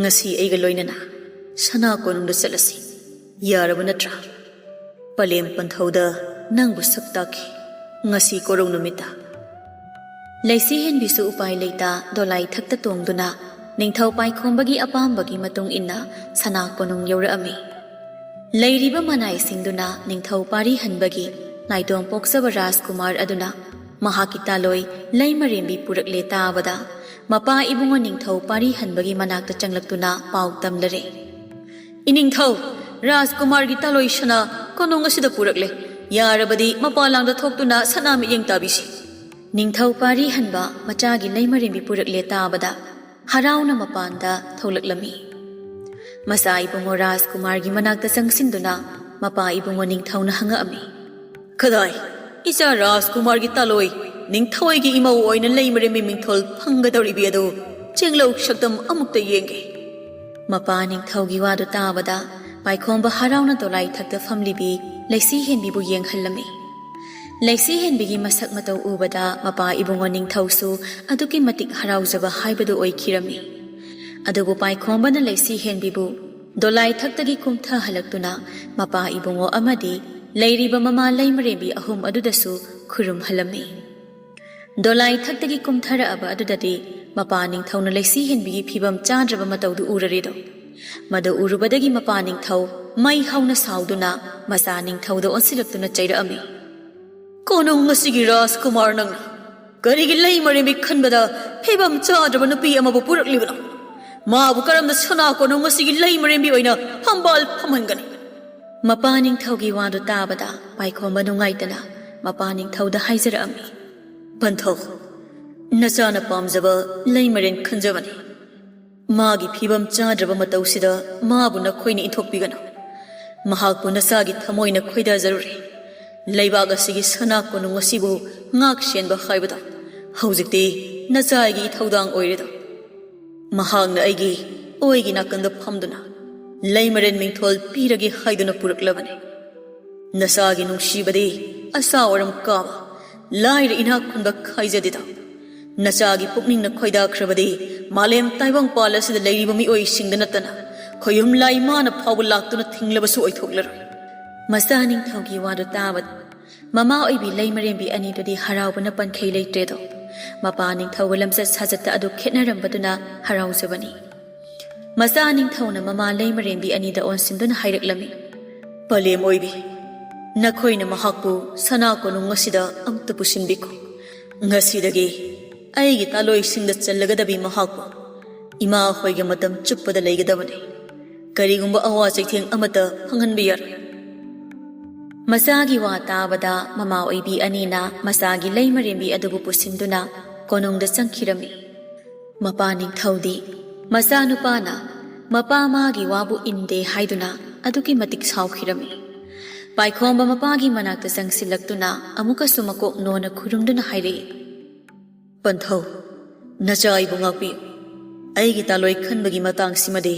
ꯉꯁꯤ ꯑꯩꯒ ꯂꯣꯏꯅꯅ ꯁꯅꯥ ꯀꯣꯅꯨꯡꯗ ꯆꯠꯂꯁꯤ꯫ ꯌꯥꯔꯕ ꯅꯠꯇ꯭ꯔꯥ? ꯄꯂꯦꯝ ꯄꯟꯊꯧꯗ ꯅꯪꯕꯨ ꯁꯛ ꯇꯥꯛꯈꯤ꯫ ꯉꯁꯤ ꯀꯣꯔꯧ ꯅꯨꯃꯤꯠꯇ꯫ ꯂꯩꯁꯤ ꯍꯦꯟꯕꯤꯁꯨ ꯎꯄꯥꯏ ꯂꯩꯇ ꯗꯣꯂꯥꯏ ꯊꯛꯇ ꯇꯣꯡꯗꯨꯅ ꯅꯤꯡꯊꯧ ꯄꯥꯏꯈꯣꯝꯕꯒꯤ ꯑꯄꯥꯝꯕꯒꯤ ꯃꯇꯨꯡ ꯏꯟꯅ ꯁꯅꯥ ꯀꯣꯅꯨꯡ ꯌꯧꯔꯛꯑꯝꯃꯤ꯫ ꯂꯩꯔꯤꯕ ꯃꯅꯥꯏꯁꯤꯡꯗꯨꯅ ꯅꯤꯡꯊꯧ ꯄꯥꯔꯤ ꯍꯟꯕꯒꯤ ꯅꯥꯏꯇꯣꯝ ꯄꯣꯛꯆꯕ ꯔꯥꯖꯀꯨꯃꯥꯔ ꯑꯗꯨꯅ ꯃꯍꯥꯛꯀꯤ ꯇꯥꯂꯣꯏ ꯂꯩꯃꯔꯦꯝꯕꯤ ꯄꯨꯔꯛꯂꯦ ꯇꯥꯕꯗ, ꯃꯄꯥ ꯏꯕꯨꯡꯉꯣ ꯅꯤꯡꯊꯧ ꯄꯥꯔꯤ ꯍꯟꯕꯒꯤ ꯃꯅꯥꯛꯇ ꯆꯪꯂꯛꯇꯨꯅ ꯄꯥꯎ ꯇꯝꯂꯔꯦ꯫ "ꯏꯅꯤꯡꯊꯧ, ꯔꯥꯖꯀꯨꯃꯥꯔꯒꯤ ꯇꯥꯂꯣꯏ ꯁꯅꯥ ꯀꯣꯅꯨꯡ ꯑꯁꯤꯗ ꯄꯨꯔꯛꯂꯦ꯫ ꯌꯥꯔꯕꯗꯤ ꯃꯄꯥꯟ ꯂꯥꯡꯗ ꯊꯣꯛꯇꯨꯅ ꯁꯅꯥ ꯃꯤꯠꯌꯦꯡ ꯇꯥꯕꯤꯁꯤ꯫" ꯅꯤꯡꯊꯧ ꯄꯥꯔꯤ ꯍꯟꯕ ꯃꯆꯥꯒꯤ ꯂꯩꯃꯔꯦꯝꯕꯤ ꯄꯨꯔꯛꯂꯦ ꯇꯥꯕꯗ, ꯍꯔꯥꯎꯅ ꯃꯄꯥꯟꯗ ꯊꯣꯛꯂꯛꯂꯝꯃꯤ꯫ ꯃꯆꯥ ꯏꯕꯨꯡꯉꯣ ꯔꯥꯖꯀꯨꯃꯥꯔꯒꯤ ꯃꯅꯥꯛꯇ ꯆꯪꯁꯤꯟꯗꯨꯅ ꯃꯄꯥ ꯏꯕꯨꯡꯉꯣ ꯅꯤꯡꯊꯧꯅ ꯍꯪꯉꯛꯑꯝꯃꯤ, "ꯀꯗꯥꯏ, ꯏꯆꯥ ꯔꯥꯖꯀꯨꯃꯥꯔꯒꯤ ꯇꯥꯂꯣꯏ, ꯅꯤꯡꯊꯧꯒꯤ ꯏꯃꯧ ꯑꯣꯏꯅ ꯂꯩꯃꯔꯦꯝꯕꯤ ꯃꯤꯡꯊꯣꯜ ꯐꯪꯒꯗꯧꯔꯤꯕꯤ ꯑꯗꯨ ꯆꯦꯡꯂꯧ ꯁꯛꯇꯝ ꯑꯃꯨꯛꯇ ꯌꯦꯡꯒꯦ"꯫ ꯃꯄꯥ ꯅꯤꯡꯊꯧꯒꯤ ꯋꯥꯗꯨ ꯇꯥꯕꯗ, ꯄꯥꯏꯈꯣꯝꯕ ꯍꯔꯥꯎꯅ ꯗꯣꯂꯥꯏ ꯊꯛꯇ ꯐꯝꯂꯤꯕꯤ ꯂꯩꯁꯤ ꯍꯦꯟꯕꯤꯕꯨ ꯌꯦꯡꯍꯜꯂꯝꯃꯤ꯫ ꯂꯩꯁꯤ ꯍꯦꯟꯕꯤꯒꯤ ꯃꯁꯛ ꯃꯇꯧ ꯎꯕꯗ ꯃꯄꯥ ꯏꯕꯨꯡꯉꯣ ꯅꯤꯡꯊꯧꯁꯨ ꯑꯗꯨꯛꯀꯤ ꯃꯇꯤꯛ ꯍꯔꯥꯎꯖꯕ ꯍꯥꯏꯕꯗꯨ ꯑꯣꯏꯈꯤꯔꯝꯃꯤ꯫ ꯑꯗꯨꯕꯨ ꯄꯥꯏꯈꯣꯝꯕꯅ ꯂꯩꯁꯤ ꯍꯦꯟꯕꯤꯕꯨ ꯗꯣꯂꯥꯏ ꯊꯛꯇꯒꯤ ꯀꯨꯝꯊꯍꯜꯂꯛꯇꯨꯅ ꯃꯄꯥ ꯏꯕꯨꯡꯉꯣ ꯑꯃꯗꯤ ꯂꯩꯔꯤꯕ ꯃꯃꯥ ꯂꯩꯃꯔꯦꯝꯕꯤ ꯑꯍꯨꯝ ꯑꯗꯨꯗꯁꯨ ꯈꯨꯔꯨꯝꯍꯜꯂꯝꯃꯤ꯫ ꯗꯣꯂꯥꯏ ꯊꯛꯇꯒꯤ ꯀꯨꯝꯊꯔꯛꯑꯕ ꯑꯗꯨꯗꯗꯤ ꯃꯄꯥ ꯅꯤꯡꯊꯧꯅ ꯂꯩꯁꯤ ꯍꯦꯟꯕꯤꯒꯤ ꯐꯤꯕꯝ ꯆꯥꯗ꯭ꯔꯕ ꯃꯇꯧꯗꯨ ꯎꯔꯔꯦꯗꯣ꯫ ꯃꯗꯨ ꯎꯔꯨꯕꯗꯒꯤ ꯃꯄꯥ ꯅꯤꯡꯊꯧ ꯃꯩ ꯍꯧꯅ ꯁꯥꯎꯗꯨꯅ ꯃꯆꯥ ꯅꯤꯡꯊꯧꯗ ꯑꯣꯟꯁꯤꯜꯂꯛꯇꯨꯅ ꯆꯩꯔꯛꯑꯝꯃꯤ, "ꯀꯣꯅꯨꯡ ꯑꯁꯤꯒꯤ ꯔꯥꯖꯀꯨꯃꯥꯔ ꯅꯪꯅ ꯀꯔꯤꯒꯤ ꯂꯩꯃꯔꯦꯝꯕꯤ ꯈꯟꯕꯗ ꯐꯤꯕꯝ ꯆꯥꯗ꯭ꯔꯕ ꯅꯨꯄꯤ ꯑꯃꯕꯨ ꯄꯨꯔꯛꯂꯤꯕꯅꯣ? ꯃꯥꯕꯨ ꯀꯔꯝꯅ ꯁꯅꯥ ꯀꯣꯅꯨꯡ ꯑꯁꯤꯒꯤ ꯂꯩꯃꯔꯦꯝꯕꯤ ꯑꯣꯏꯅ ꯐꯝꯕꯥꯜ ꯐꯝꯍꯟꯒꯅꯤ?" ꯃꯄꯥ ꯅꯤꯡꯊꯧꯒꯤ ꯋꯥꯗꯨ ꯇꯥꯕꯗ ꯄꯥꯏꯈꯣꯝꯕ ꯅꯨꯡꯉꯥꯏꯇꯅ ꯃꯄꯥ ꯅꯤꯡꯊꯧꯗ ꯍꯥꯏꯖꯔꯛꯑꯝꯃꯤ, "ꯄꯟꯊꯧ, ꯅꯆꯥꯅ ꯄꯥꯝꯖꯕ ꯂꯩꯃꯔꯦꯟ ꯈꯟꯖꯕꯅꯤ꯫ ꯃꯥꯒꯤ ꯐꯤꯕꯝ ꯆꯥꯗ꯭ꯔꯕ ꯃꯇꯧꯁꯤꯗ ꯃꯥꯕꯨ ꯅꯈꯣꯏꯅ ꯏꯟꯊꯣꯛꯄꯤꯒꯅꯨ꯫ ꯃꯍꯥꯛꯄꯨ ꯅꯆꯥꯒꯤ ꯊꯃꯣꯏꯅ ꯈꯣꯏꯗꯥꯖꯔꯨꯔꯦ꯫ ꯂꯩꯕꯥꯛ ꯑꯁꯤꯒꯤ ꯁꯅꯥ ꯀꯣꯅꯨꯡ ꯑꯁꯤꯕꯨ ꯉꯥꯛ ꯁꯦꯟꯕ ꯍꯥꯏꯕꯗꯣ ꯍꯧꯖꯤꯛꯇꯤ ꯅꯆꯥꯒꯤ ꯏꯊꯧꯗꯥꯡ ꯑꯣꯏꯔꯦꯗꯣ꯫ ꯃꯍꯥꯛꯅ ꯑꯩꯒꯤ ꯑꯣꯏꯒꯤ ꯅꯥꯀꯟꯗ ꯐꯝꯗꯨꯅ ꯂꯩꯃꯔꯦꯟ ꯃꯤꯡꯊꯣꯜ ꯄꯤꯔꯒꯦ ꯍꯥꯏꯗꯨꯅ ꯄꯨꯔꯛꯂꯕꯅꯤ꯫ ꯅꯆꯥꯒꯤ ꯅꯨꯡꯁꯤꯕꯗꯤ ꯑꯆꯥ ꯑꯔꯝ ꯀꯥꯕ, ꯂꯥꯏꯔ ꯏꯅꯥꯛ ꯈꯨꯟꯕ ꯈꯥꯏꯖꯗꯦꯗ꯫ ꯅꯆꯥꯒꯤ ꯄꯨꯛꯅꯤꯡꯅ ꯈꯣꯏꯗꯥꯈ꯭ꯔꯕꯗꯤ ꯃꯥꯂꯦꯝ ꯇꯥꯏꯕꯪꯄꯥꯜ ꯑꯁꯤꯗ ꯂꯩꯔꯤꯕ ꯃꯤꯑꯣꯏꯁꯤꯡꯗ ꯅꯠꯇꯅ ꯈꯣꯌꯨꯝ ꯂꯥꯏꯃꯥꯅ ꯐꯥꯎꯕ ꯂꯥꯛꯇꯨꯅ ꯊꯤꯡꯂꯕꯁꯨ ꯑꯣꯏꯊꯣꯛꯂꯔꯣꯏ꯫ ꯃꯆꯥ ꯅꯤꯡꯊꯧꯒꯤ ꯋꯥꯗꯨ ꯇꯥꯕꯗ ꯃꯃꯥ ꯑꯣꯏꯕꯤ ꯂꯩꯃꯔꯦꯝꯕꯤ ꯑꯅꯤꯗꯨꯗꯤ ꯍꯔꯥꯎꯕꯅ ꯄꯟꯈꯩ ꯂꯩꯇ꯭ꯔꯦꯗꯣ꯫ ꯃꯄꯥ ꯅꯤꯡꯊꯧꯒ ꯂꯝꯆꯠ ꯁꯥꯖꯠꯇ ꯑꯗꯨ ꯈꯦꯠꯅꯔꯝꯕꯗꯨꯅ ꯍꯔꯥꯎꯖꯕꯅꯤ꯫ ꯃꯆꯥ ꯅꯤꯡꯊꯧꯅ ꯃꯃꯥ ꯂꯩꯃꯔꯦꯝꯕꯤ ꯑꯅꯤꯗ ꯑꯣꯟꯁꯤꯟꯗꯨꯅ ꯍꯥꯏꯔꯛꯂꯝꯃꯤ, "ꯄꯂꯦꯝ ꯑꯣꯏꯕꯤ, ꯅꯈꯣꯏꯅ ꯃꯍꯥꯛꯄꯨ ꯁꯅꯥ ꯀꯣꯅꯨꯡ ꯑꯁꯤꯗ ꯑꯃꯨꯛꯇ ꯄꯨꯁꯤꯟꯕꯤꯈꯣ꯫ ꯉꯁꯤꯗꯒꯤ ꯑꯩꯒꯤ ꯇꯥꯂꯣꯏꯁꯤꯡꯗ ꯆꯜꯂꯒꯗꯕꯤ ꯃꯍꯥꯛꯄꯨ ꯏꯃꯥ ꯍꯣꯏꯒ ꯃꯇꯝ ꯆꯨꯞꯄꯗ ꯂꯩꯒꯗꯕꯅꯤ꯫ ꯀꯔꯤꯒꯨꯝꯕ ꯑꯋꯥ ꯆꯩꯊꯦꯡ ꯑꯃꯠꯇ ꯐꯪꯍꯟꯕ ꯌꯥꯔꯣꯏ꯫" ꯃꯆꯥꯒꯤ ꯋꯥ ꯇꯥꯕꯗ ꯃꯃꯥ ꯑꯣꯏꯕꯤ ꯑꯅꯤꯅ ꯃꯆꯥꯒꯤ ꯂꯩꯃꯔꯦꯝꯕꯤ ꯑꯗꯨꯕꯨ ꯄꯨꯁꯤꯟꯗꯨꯅ ꯀꯣꯅꯨꯡꯗ ꯆꯪꯈꯤꯔꯝꯃꯤ꯫ ꯃꯄꯥ ꯅꯤꯡꯊꯧꯗꯤ ꯃꯆꯥꯅꯨꯄꯥꯅ ꯃꯄꯥ ꯃꯥꯒꯤ ꯋꯥꯕꯨ ꯏꯟꯗꯦ ꯍꯥꯏꯗꯨꯅ ꯑꯗꯨꯛꯀꯤ ꯃꯇꯤꯛ ꯁꯥꯎꯈꯤꯔꯝꯃꯤ꯫ ꯄꯥꯏꯈꯣꯝꯕ ꯃꯄꯥꯒꯤ ꯃꯅꯥꯛꯇ ꯆꯪꯁꯤꯜꯂꯛꯇꯨꯅ ꯑꯃꯨꯛꯀꯁꯨ ꯃꯀꯣꯛ ꯅꯣꯟꯅ ꯈꯨꯔꯨꯝꯗꯨꯅ ꯍꯥꯏꯔꯛꯏ, "ꯄꯟꯊꯧ, ꯅꯆꯥ ꯑꯩꯕꯨ ꯉꯥꯛꯄꯤꯌꯨ꯫ ꯑꯩꯒꯤ ꯇꯥꯂꯣꯏ ꯈꯟꯕꯒꯤ ꯃꯇꯥꯡꯁꯤꯃꯗꯤ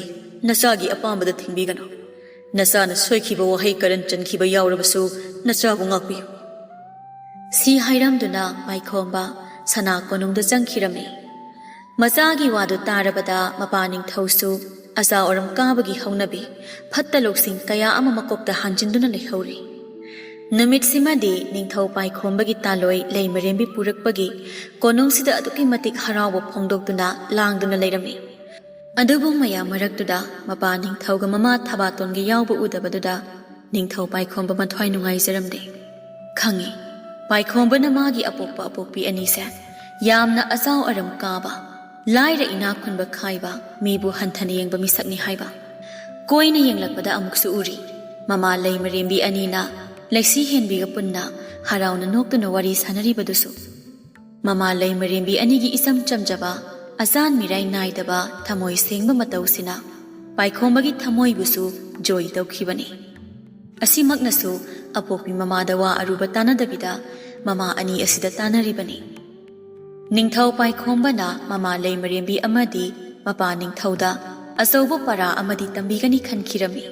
ꯅꯆꯥꯒꯤ ꯑꯄꯥꯝꯕꯗ ꯊꯤꯡꯕꯤꯒꯅꯨ꯫ ꯅꯆꯥꯅ ꯁꯣꯏꯈꯤꯕ ꯋꯥꯍꯩ ꯀꯔꯟ ꯆꯟꯈꯤꯕ ꯌꯥꯎꯔꯕꯁꯨ ꯅꯆꯥꯕꯨ ꯉꯥꯛꯄꯤꯌꯨ꯫" ꯁꯤ ꯍꯥꯏꯔꯝꯗꯨꯅ ꯄꯥꯏꯈꯣꯝꯕ ꯁꯅꯥ ꯀꯣꯅꯨꯡꯗ ꯆꯪꯈꯤꯔꯝꯃꯤ꯫ ꯃꯆꯥꯒꯤ ꯋꯥꯗꯨ ꯇꯥꯔꯕꯗ ꯃꯄꯥ ꯅꯤꯡꯊꯧꯁꯨ ꯑꯆꯥ ꯑꯔꯝ ꯀꯥꯕꯒꯤ ꯍꯧꯅꯕꯤ ꯐꯠꯇ ꯂꯧꯁꯤꯡ ꯀꯌꯥ ꯑꯃ ꯃꯀꯣꯛꯇ ꯍꯥꯟꯖꯤꯟꯗꯨꯅ ꯂꯩꯍꯧꯔꯤ꯫ ꯅꯨꯃꯤꯠꯁꯤꯃꯗꯤ ꯅꯤꯡꯊꯧ ꯄꯥꯏꯈꯣꯝꯕꯒꯤ ꯇꯥꯂꯣꯏ ꯂꯩꯃꯔꯦꯝꯕꯤ ꯄꯨꯔꯛꯄꯒꯤ ꯀꯣꯅꯨꯡꯁꯤꯗ ꯑꯗꯨꯛꯀꯤ ꯃꯇꯤꯛ ꯍꯔꯥꯎꯕ ꯐꯣꯡꯗꯣꯛꯇꯨꯅ ꯂꯥꯡꯗꯨꯅ ꯂꯩꯔꯝꯃꯤ꯫ ꯑꯗꯨꯕꯨ ꯃꯌꯥꯝ ꯃꯔꯛꯇꯨꯗ ꯃꯄꯥ ꯅꯤꯡꯊꯧꯒ ꯃꯃꯥ ꯊꯕꯥꯇꯣꯟꯒ ꯌꯥꯎꯕ ꯎꯗꯕꯗꯨꯗ ꯅꯤꯡꯊꯧ ꯄꯥꯏꯈꯣꯝꯕ ꯃꯊ꯭ꯋꯥꯏ ꯅꯨꯡꯉꯥꯏꯖꯔꯝꯗꯦ꯫ ꯈꯪꯉꯤ, ꯄꯥꯏꯈꯣꯝꯕꯅ ꯃꯥꯒꯤ ꯑꯄꯣꯛꯄ ꯑꯄꯣꯛꯄꯤ ꯑꯅꯤꯁꯦ ꯌꯥꯝꯅ ꯑꯆꯥꯎ ꯑꯔꯝ ꯀꯥꯕ, ꯂꯥꯏꯔ ꯏꯅꯥꯛ ꯈꯨꯟꯕ ꯈꯥꯏꯕ, ꯃꯤꯕꯨ ꯍꯟꯊꯅ ꯌꯦꯡꯕ ꯃꯤꯁꯛꯅꯤ ꯍꯥꯏꯕ ꯀꯣꯏꯅ ꯌꯦꯡꯂꯛꯄꯗ ꯑꯃꯨꯛꯁꯨ ꯎꯔꯤ꯫ ꯃꯃꯥ ꯂꯩꯃꯔꯦꯝꯕꯤ ꯑꯅꯤꯅ ꯂꯩꯁꯤ ꯍꯦꯟꯕꯤꯒ ꯄꯨꯟꯅ ꯍꯔꯥꯎꯅ ꯅꯣꯛꯇꯨꯅ ꯋꯥꯔꯤ ꯁꯥꯟꯅꯔꯤꯕꯗꯨꯁꯨ꯫ ꯃꯃꯥ ꯂꯩꯃꯔꯦꯝꯕꯤ ꯑꯅꯤꯒꯤ ꯏꯆꯝ ꯆꯝꯖꯕ, ꯑꯆꯥꯟ ꯃꯤꯔꯥꯏ ꯅꯥꯏꯗꯕ, ꯊꯃꯣꯏ ꯁꯦꯡꯕ ꯃꯇꯧꯁꯤꯅ ꯄꯥꯏꯈꯣꯝꯕꯒꯤ ꯊꯃꯣꯏꯕꯨꯁꯨ ꯖꯣꯏ ꯇꯧꯈꯤꯕꯅꯤ꯫ ꯑꯁꯤꯃꯛꯅꯁꯨ ꯑꯄꯣꯛꯄꯤ ꯃꯃꯥꯗ ꯋꯥ ꯑꯔꯨꯕ ꯇꯥꯅꯗꯕꯤꯗ ꯃꯃꯥ ꯑꯅꯤ ꯑꯁꯤꯗ ꯇꯥꯅꯔꯤꯕꯅꯤ꯫ ꯅꯤꯡꯊꯧ ꯄꯥꯏꯈꯣꯝꯕꯅ ꯃꯃꯥ ꯂꯩꯃꯔꯦꯝꯕꯤ ꯑꯃꯗꯤ ꯃꯄꯥ ꯅꯤꯡꯊꯧꯗ ꯑꯆꯧꯕ ꯄꯔꯥ ꯑꯃꯗꯤ ꯇꯝꯕꯤꯒꯅꯤ ꯈꯟꯈꯤꯔꯝꯃꯤ꯫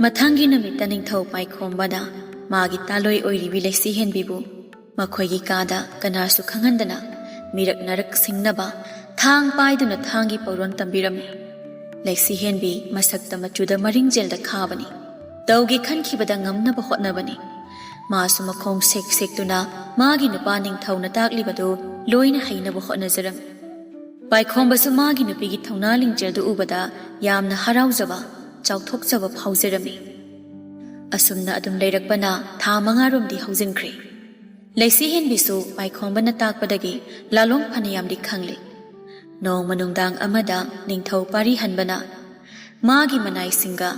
ꯃꯊꯪꯒꯤ ꯅꯨꯃꯤꯠꯇ ꯅꯤꯡꯊꯧ ꯄꯥꯏꯈꯣꯝꯕꯅ ꯃꯥꯒꯤ ꯇꯥꯂꯣꯏ ꯑꯣꯏꯔꯤꯕꯤ ꯂꯩꯁꯤ ꯍꯦꯟꯕꯤꯕꯨ ꯃꯈꯣꯏꯒꯤ ꯀꯥꯗ ꯀꯅꯥꯁꯨ ꯈꯪꯍꯟꯗꯅ ꯃꯤꯔꯛ ꯅꯥꯔꯛ ꯁꯤꯡꯅꯕ ꯊꯥꯡ ꯄꯥꯏꯗꯨꯅ ꯊꯥꯡꯒꯤ ꯄꯧꯔꯣꯟ ꯇꯝꯕꯤꯔꯝꯃꯤ꯫ ꯂꯩꯁꯤ ꯍꯦꯟꯕꯤ ꯃꯁꯛꯇ ꯃꯆꯨꯗ ꯃꯔꯤꯡꯖꯦꯜꯗ ꯈꯥꯕꯅꯤ꯫ ꯇꯧꯒꯦ ꯈꯟꯈꯤꯕꯗ ꯉꯝꯅꯕ ꯍꯣꯠꯅꯕꯅꯤ꯫ ꯃꯥꯁꯨ ꯃꯈꯣꯡ ꯁꯦꯛ ꯁꯦꯛꯇꯨꯅ ꯃꯥꯒꯤ ꯅꯨꯄꯥ ꯅꯤꯡꯊꯧꯅ ꯇꯥꯛꯂꯤꯕꯗꯨ ꯂꯣꯏꯅ ꯍꯩꯅꯕ ꯍꯣꯠꯅꯖꯔꯝꯃꯤ꯫ ꯄꯥꯏꯈꯣꯝꯕꯁꯨ ꯃꯥꯒꯤ ꯅꯨꯄꯤꯒꯤ ꯊꯧꯅꯥ ꯂꯤꯡꯖꯦꯜꯗꯨ ꯎꯕꯗ ꯌꯥꯝꯅ ꯍꯔꯥꯎꯖꯕ, ꯆꯥꯎꯊꯣꯛꯆꯕ ꯐꯥꯎꯖꯔꯝꯃꯤ꯫ ꯑꯁꯨꯝꯅ ꯑꯗꯨꯝ ꯂꯩꯔꯛꯄꯅ ꯊꯥ ꯃꯉꯥꯔꯣꯝꯗꯤ ꯍꯧꯖꯤꯟꯈ꯭ꯔꯦ꯫ ꯂꯩꯁꯤ ꯍꯦꯟꯕꯤꯁꯨ ꯄꯥꯏꯈꯣꯝꯕꯅ ꯇꯥꯛꯄꯗꯒꯤ ꯂꯥꯂꯣꯡ ꯐꯅꯌꯥꯝꯗꯤ ꯈꯪꯂꯦ꯫ ꯅꯣꯡꯃ ꯅꯨꯡꯗꯥꯡ ꯑꯃꯗ ꯅꯤꯡꯊꯧ ꯄꯥꯔꯤ ꯍꯟꯕꯅ ꯃꯥꯒꯤ ꯃꯅꯥꯏꯁꯤꯡꯒ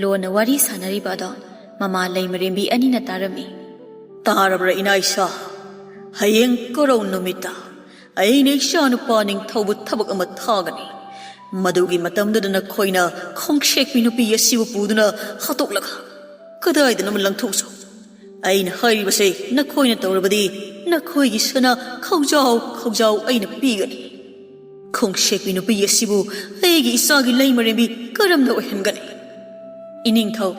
ꯂꯣꯟꯅ ꯋꯥꯔꯤ ꯁꯥꯟꯅꯔꯤꯕ ꯑꯗꯣ ꯃꯃꯥ ꯂꯩꯃꯔꯦꯝꯕꯤ ꯑꯅꯤꯅ ꯇꯥꯔꯝꯃꯤ꯫ "ꯇꯥꯔꯕ꯭ꯔꯥ ꯏꯅꯥ ꯏꯁꯥ? ꯍꯌꯦꯡ ꯀꯣꯔꯧ ꯅꯨꯃꯤꯠꯇ ꯑꯩꯅ ꯏꯆꯥꯅꯨꯄꯥ ꯅꯤꯡꯊꯧꯕꯨ ꯊꯕꯛ ꯑꯃ ꯊꯥꯒꯅꯤ꯫ ꯃꯗꯨꯒꯤ ꯃꯇꯝꯗꯨꯗ ꯅꯈꯣꯏꯅ ꯈꯣꯡꯁꯦꯛꯄꯤ ꯅꯨꯄꯤ ꯑꯁꯤꯕꯨ ꯄꯨꯗꯨꯅ ꯍꯥꯠꯇꯣꯛꯂꯒ ꯀꯗꯥꯏꯗꯅꯣꯃ ꯂꯪꯊꯣꯛꯆꯧ꯫ ꯑꯩꯅ ꯍꯥꯏꯔꯤꯕꯁꯦ ꯅꯈꯣꯏꯅ ꯇꯧꯔꯕꯗꯤ ꯅꯈꯣꯏꯒꯤ ꯁꯅꯥ ꯈꯧꯖꯥꯎ ꯈꯧꯖꯥꯎ ꯑꯩꯅ ꯄꯤꯒꯅꯤ꯫ ꯈꯣꯡꯁꯦꯛꯄꯤ ꯅꯨꯄꯤ ꯑꯁꯤꯕꯨ ꯑꯩꯒꯤ ꯏꯆꯥꯒꯤ ꯂꯩꯃꯔꯦꯝꯕꯤ ꯀꯔꯝꯅ ꯑꯣꯏꯍꯟꯒꯅꯤ?" "ꯏꯅꯤꯡꯊꯧ,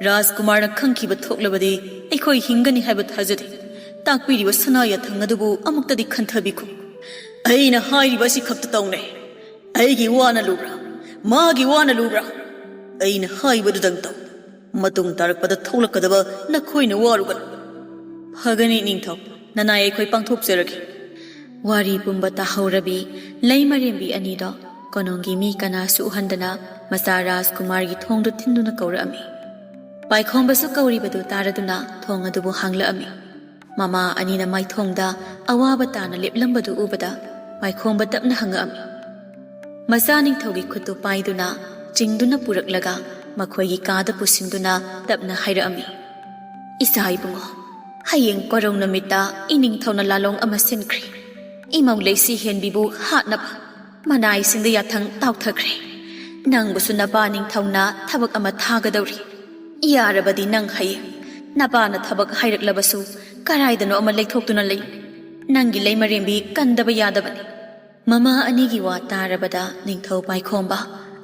ꯔꯥꯖꯀꯨꯃꯥꯔꯅ ꯈꯪꯈꯤꯕ ꯊꯣꯛꯂꯕꯗꯤ ꯑꯩꯈꯣꯏ ꯍꯤꯡꯒꯅꯤ ꯍꯥꯏꯕ ꯊꯥꯖꯗꯦ꯫ ꯇꯥꯛꯄꯤꯔꯤꯕ ꯁꯅꯥ ꯌꯥꯊꯪ ꯑꯗꯨꯕꯨ ꯑꯃꯨꯛꯇꯗꯤ ꯈꯟꯊꯕꯤꯈꯣ꯫ ꯑꯩꯅ ꯍꯥꯏꯔꯤꯕ ꯑꯁꯤ ꯈꯛꯇ ꯇꯧꯅꯦ꯫ ꯑꯩꯒꯤ ꯋꯥꯅ ꯂꯨꯕ꯭ꯔꯥ? ꯃꯥꯒꯤ ꯋꯥꯅ ꯂꯨꯕ꯭ꯔꯥ? ꯑꯩꯅ ꯍꯥꯏꯕꯗꯨꯗꯪ ꯇꯧ꯫ ꯃꯇꯨꯡ ꯇꯥꯔꯛꯄꯗ ꯊꯣꯛꯂꯛꯀꯗꯕ ꯅꯈꯣꯏꯅ ꯋꯥꯔꯨꯒꯅꯨ꯫" "ꯐꯒꯅꯤ ꯅꯤꯡꯊꯧ, ꯅꯅꯥꯏ ꯑꯩꯈꯣꯏ ꯄꯥꯡꯊꯣꯛꯆꯔꯒꯦ꯫" ꯋꯥꯔꯤ ꯄꯨꯝꯕ ꯇꯥꯍꯧꯔꯕꯤ ꯂꯩꯃꯔꯦꯝꯕꯤ ꯑꯅꯤꯗꯣ ꯀꯣꯅꯨꯡꯒꯤ ꯃꯤ ꯀꯅꯥꯁꯨ ꯎꯍꯟꯗꯅ ꯃꯆꯥ ꯔꯥꯖꯀꯨꯃꯥꯔꯒꯤ ꯊꯣꯡꯗꯨ ꯊꯤꯟꯗꯨꯅ ꯀꯧꯔꯛꯑꯝꯃꯤ꯫ ꯄꯥꯏꯈꯣꯝꯕꯁꯨ ꯀꯧꯔꯤꯕꯗꯨ ꯇꯥꯔꯗꯨꯅ ꯊꯣꯡ ꯑꯗꯨꯕꯨ ꯍꯥꯡꯂꯛꯑꯝꯃꯤ꯫ ꯃꯃꯥ ꯑꯅꯤꯅ ꯃꯥꯏꯊꯣꯡꯗ ꯑꯋꯥꯕ ꯇꯥꯅ ꯂꯦꯞꯂꯝꯕꯗꯨ ꯎꯕꯗ ꯄꯥꯏꯈꯣꯝꯕ ꯇꯞꯅ ꯍꯪꯉꯛꯑꯝꯃꯤ꯫ ꯃꯆꯥ ꯅꯤꯡꯊꯧꯒꯤ ꯈꯨꯠꯇꯨ ꯄꯥꯏꯗꯨꯅ ꯆꯤꯡꯗꯨꯅ ꯄꯨꯔꯛꯂꯒ ꯃꯈꯣꯏꯒꯤ ꯀꯥꯗ ꯄꯨꯁꯤꯟꯗꯨꯅ ꯇꯞꯅ ꯍꯥꯏꯔꯛꯑꯝꯃꯤ꯫ "ꯏꯆꯥ ꯏꯕꯨꯡꯉꯣ, ꯍꯌꯦꯡ ꯀꯣꯔꯧ ꯅꯨꯃꯤꯠꯇ ꯏꯅꯤꯡꯊꯧꯅ ꯂꯥꯂꯣꯡ ꯑꯃ ꯁꯤꯟꯈ꯭ꯔꯦ꯫ ꯏꯃꯧ ꯂꯩꯁꯤ ꯍꯦꯟꯕꯤꯕꯨ ꯍꯥꯠꯅꯕ ꯃꯅꯥꯏꯁꯤꯡꯗ ꯌꯥꯊꯪ ꯇꯥꯎꯊꯈ꯭ꯔꯦ꯫ ꯅꯪꯕꯨꯁꯨ ꯅꯄꯥ ꯅꯤꯡꯊꯧꯅ ꯊꯕꯛ ꯑꯃ ꯊꯥꯒꯗꯧꯔꯤ꯫ ꯌꯥꯔꯕꯗꯤ ꯅꯪ ꯍꯌꯦꯡ ꯅꯄꯥꯅ ꯊꯕꯛ ꯍꯥꯏꯔꯛꯂꯕꯁꯨ ꯀꯔꯥꯏꯗꯅꯣ ꯑꯃ ꯂꯩꯊꯣꯛꯇꯨꯅ ꯂꯩ꯫ ꯅꯪꯒꯤ ꯂꯩꯃꯔꯦꯝꯕꯤ ꯀꯟꯗꯕ ꯌꯥꯗꯕꯅꯤ꯫" ꯃꯃꯥ ꯑꯅꯤꯒꯤ ꯋꯥ ꯇꯥꯔꯕꯗ ꯅꯤꯡꯊꯧ ꯄꯥꯏꯈꯣꯝꯕ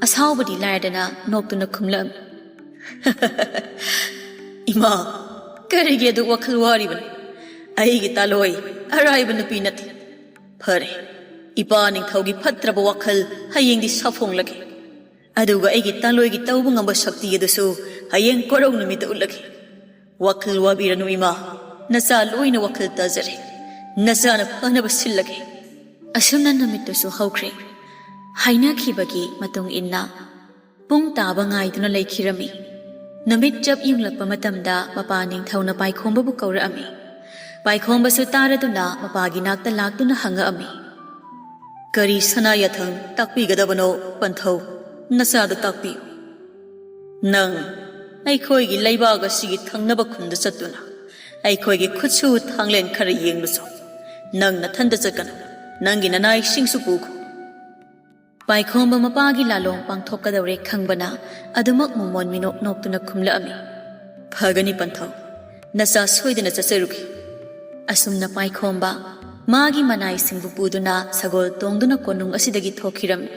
ꯑꯁꯥꯎꯕꯗꯤ ꯂꯥꯏꯔꯗꯅ ꯅꯣꯛꯇꯨꯅ ꯈꯨꯝꯂꯛꯑꯝꯃꯤ꯫ "ꯏꯃꯥ, ꯀꯔꯤꯒꯤ ꯑꯗꯨꯛ ꯋꯥꯈꯜ ꯋꯥꯔꯤꯕꯅꯣ? ꯑꯩꯒꯤ ꯇꯥꯂꯣꯏ ꯑꯔꯥꯏꯕ ꯅꯨꯄꯤ ꯅꯠꯇꯦ꯫ ꯐꯔꯦ, ꯏꯄꯥ ꯅꯤꯡꯊꯧꯒꯤ ꯐꯠꯇ꯭ꯔꯕ ꯋꯥꯈꯜ ꯍꯌꯦꯡꯗꯤ ꯁꯥꯐꯣꯡꯂꯒꯦ꯫ ꯑꯗꯨꯒ ꯑꯩꯒꯤ ꯇꯥꯂꯣꯏꯒꯤ ꯇꯧꯕ ꯉꯝꯕ ꯁꯛꯇꯤ ꯑꯗꯨꯁꯨ ꯍꯌꯦꯡ ꯀꯣꯔꯧ ꯅꯨꯃꯤꯠꯇ ꯎꯠꯂꯒꯦ꯫ ꯋꯥꯈꯜ ꯋꯥꯕꯤꯔꯅꯨ ꯏꯃꯥ, ꯅꯆꯥ ꯂꯣꯏꯅ ꯋꯥꯈꯜ ꯇꯥꯖꯔꯦ꯫ ꯅꯆꯥꯅ ꯐꯅꯕ ꯁꯤꯜꯂꯒꯦ꯫ ꯑꯁꯨꯝꯅ ꯅꯨꯃꯤꯠꯇꯨꯁꯨ ꯍꯧꯈ꯭ꯔꯦ꯫ ꯍꯥꯏꯅꯈꯤꯕꯒꯤ ꯃꯇꯨꯡ ꯏꯟꯅ ꯄꯨꯡ ꯇꯥꯕ ꯉꯥꯏꯗꯨꯅ ꯂꯩꯈꯤꯔꯝꯃꯤ꯫ ꯅꯨꯃꯤꯠ ꯆꯞ ꯌꯨꯡꯂꯛꯄ ꯃꯇꯝꯗ ꯃꯄꯥ ꯅꯤꯡꯊꯧꯅ ꯄꯥꯏꯈꯣꯝꯕꯕꯨ ꯀꯧꯔꯛꯑꯝꯃꯤ꯫ ꯄꯥꯏꯈꯣꯝꯕꯁꯨ ꯇꯥꯔꯗꯨꯅ ꯃꯄꯥꯒꯤ ꯅꯥꯛꯇ ꯂꯥꯛꯇꯨꯅ ꯍꯪꯉꯛꯑꯝꯃꯤ꯫ ꯀꯔꯤ ꯁꯅꯥ ꯌꯥꯊꯪ ꯇꯥꯛꯄꯤꯒꯗꯕꯅꯣ ꯄꯟꯊꯧ? ꯅꯆꯥꯗ ꯇꯥꯛꯄꯤꯌꯨ꯫ ꯅꯪ ꯑꯩꯈꯣꯏꯒꯤ ꯂꯩꯕꯥꯛ ꯑꯁꯤꯒꯤ ꯊꯪꯅꯕ ꯈꯨꯟꯗ ꯆꯠꯇꯨꯅ ꯑꯩꯈꯣꯏꯒꯤ ꯈꯨꯠꯁꯨ ꯊꯥꯡꯂꯦꯟ ꯈꯔ ꯌꯦꯡꯂꯨꯆꯣ꯫ ꯅꯪ ꯅꯊꯟꯇ ꯆꯠꯀꯅꯨ꯫ ꯅꯪꯒꯤ ꯅꯅꯥꯏꯁꯤꯡꯁꯨ ꯄꯨꯈꯣ꯫ ꯄꯥꯏꯈꯣꯝꯕ ꯃꯄꯥꯒꯤ ꯂꯥꯂꯣꯡ ꯄꯥꯡꯊꯣꯛꯀꯗꯧꯔꯦ ꯈꯪꯕꯅ ꯑꯗꯨꯃꯛ ꯃꯣꯃꯣꯟ ꯃꯤꯅꯣꯛ ꯅꯣꯛꯇꯨꯅ ꯈꯨꯝꯂꯛꯑꯝꯃꯤ꯫ ꯐꯒꯅꯤ ꯄꯟꯊꯧ, ꯅꯆꯥ ꯁꯣꯏꯗꯅ ꯆꯠꯆꯔꯨꯈꯤ꯫ ꯑꯁꯨꯝꯅ ꯄꯥꯏꯈꯣꯝꯕ ꯃꯥꯒꯤ ꯃꯅꯥꯏꯁꯤꯡꯕꯨ ꯄꯨꯗꯨꯅ ꯁꯒꯣꯜ ꯇꯣꯡꯗꯨꯅ ꯀꯣꯅꯨꯡ ꯑꯁꯤꯗꯒꯤ ꯊꯣꯛꯈꯤꯔꯝꯃꯤ꯫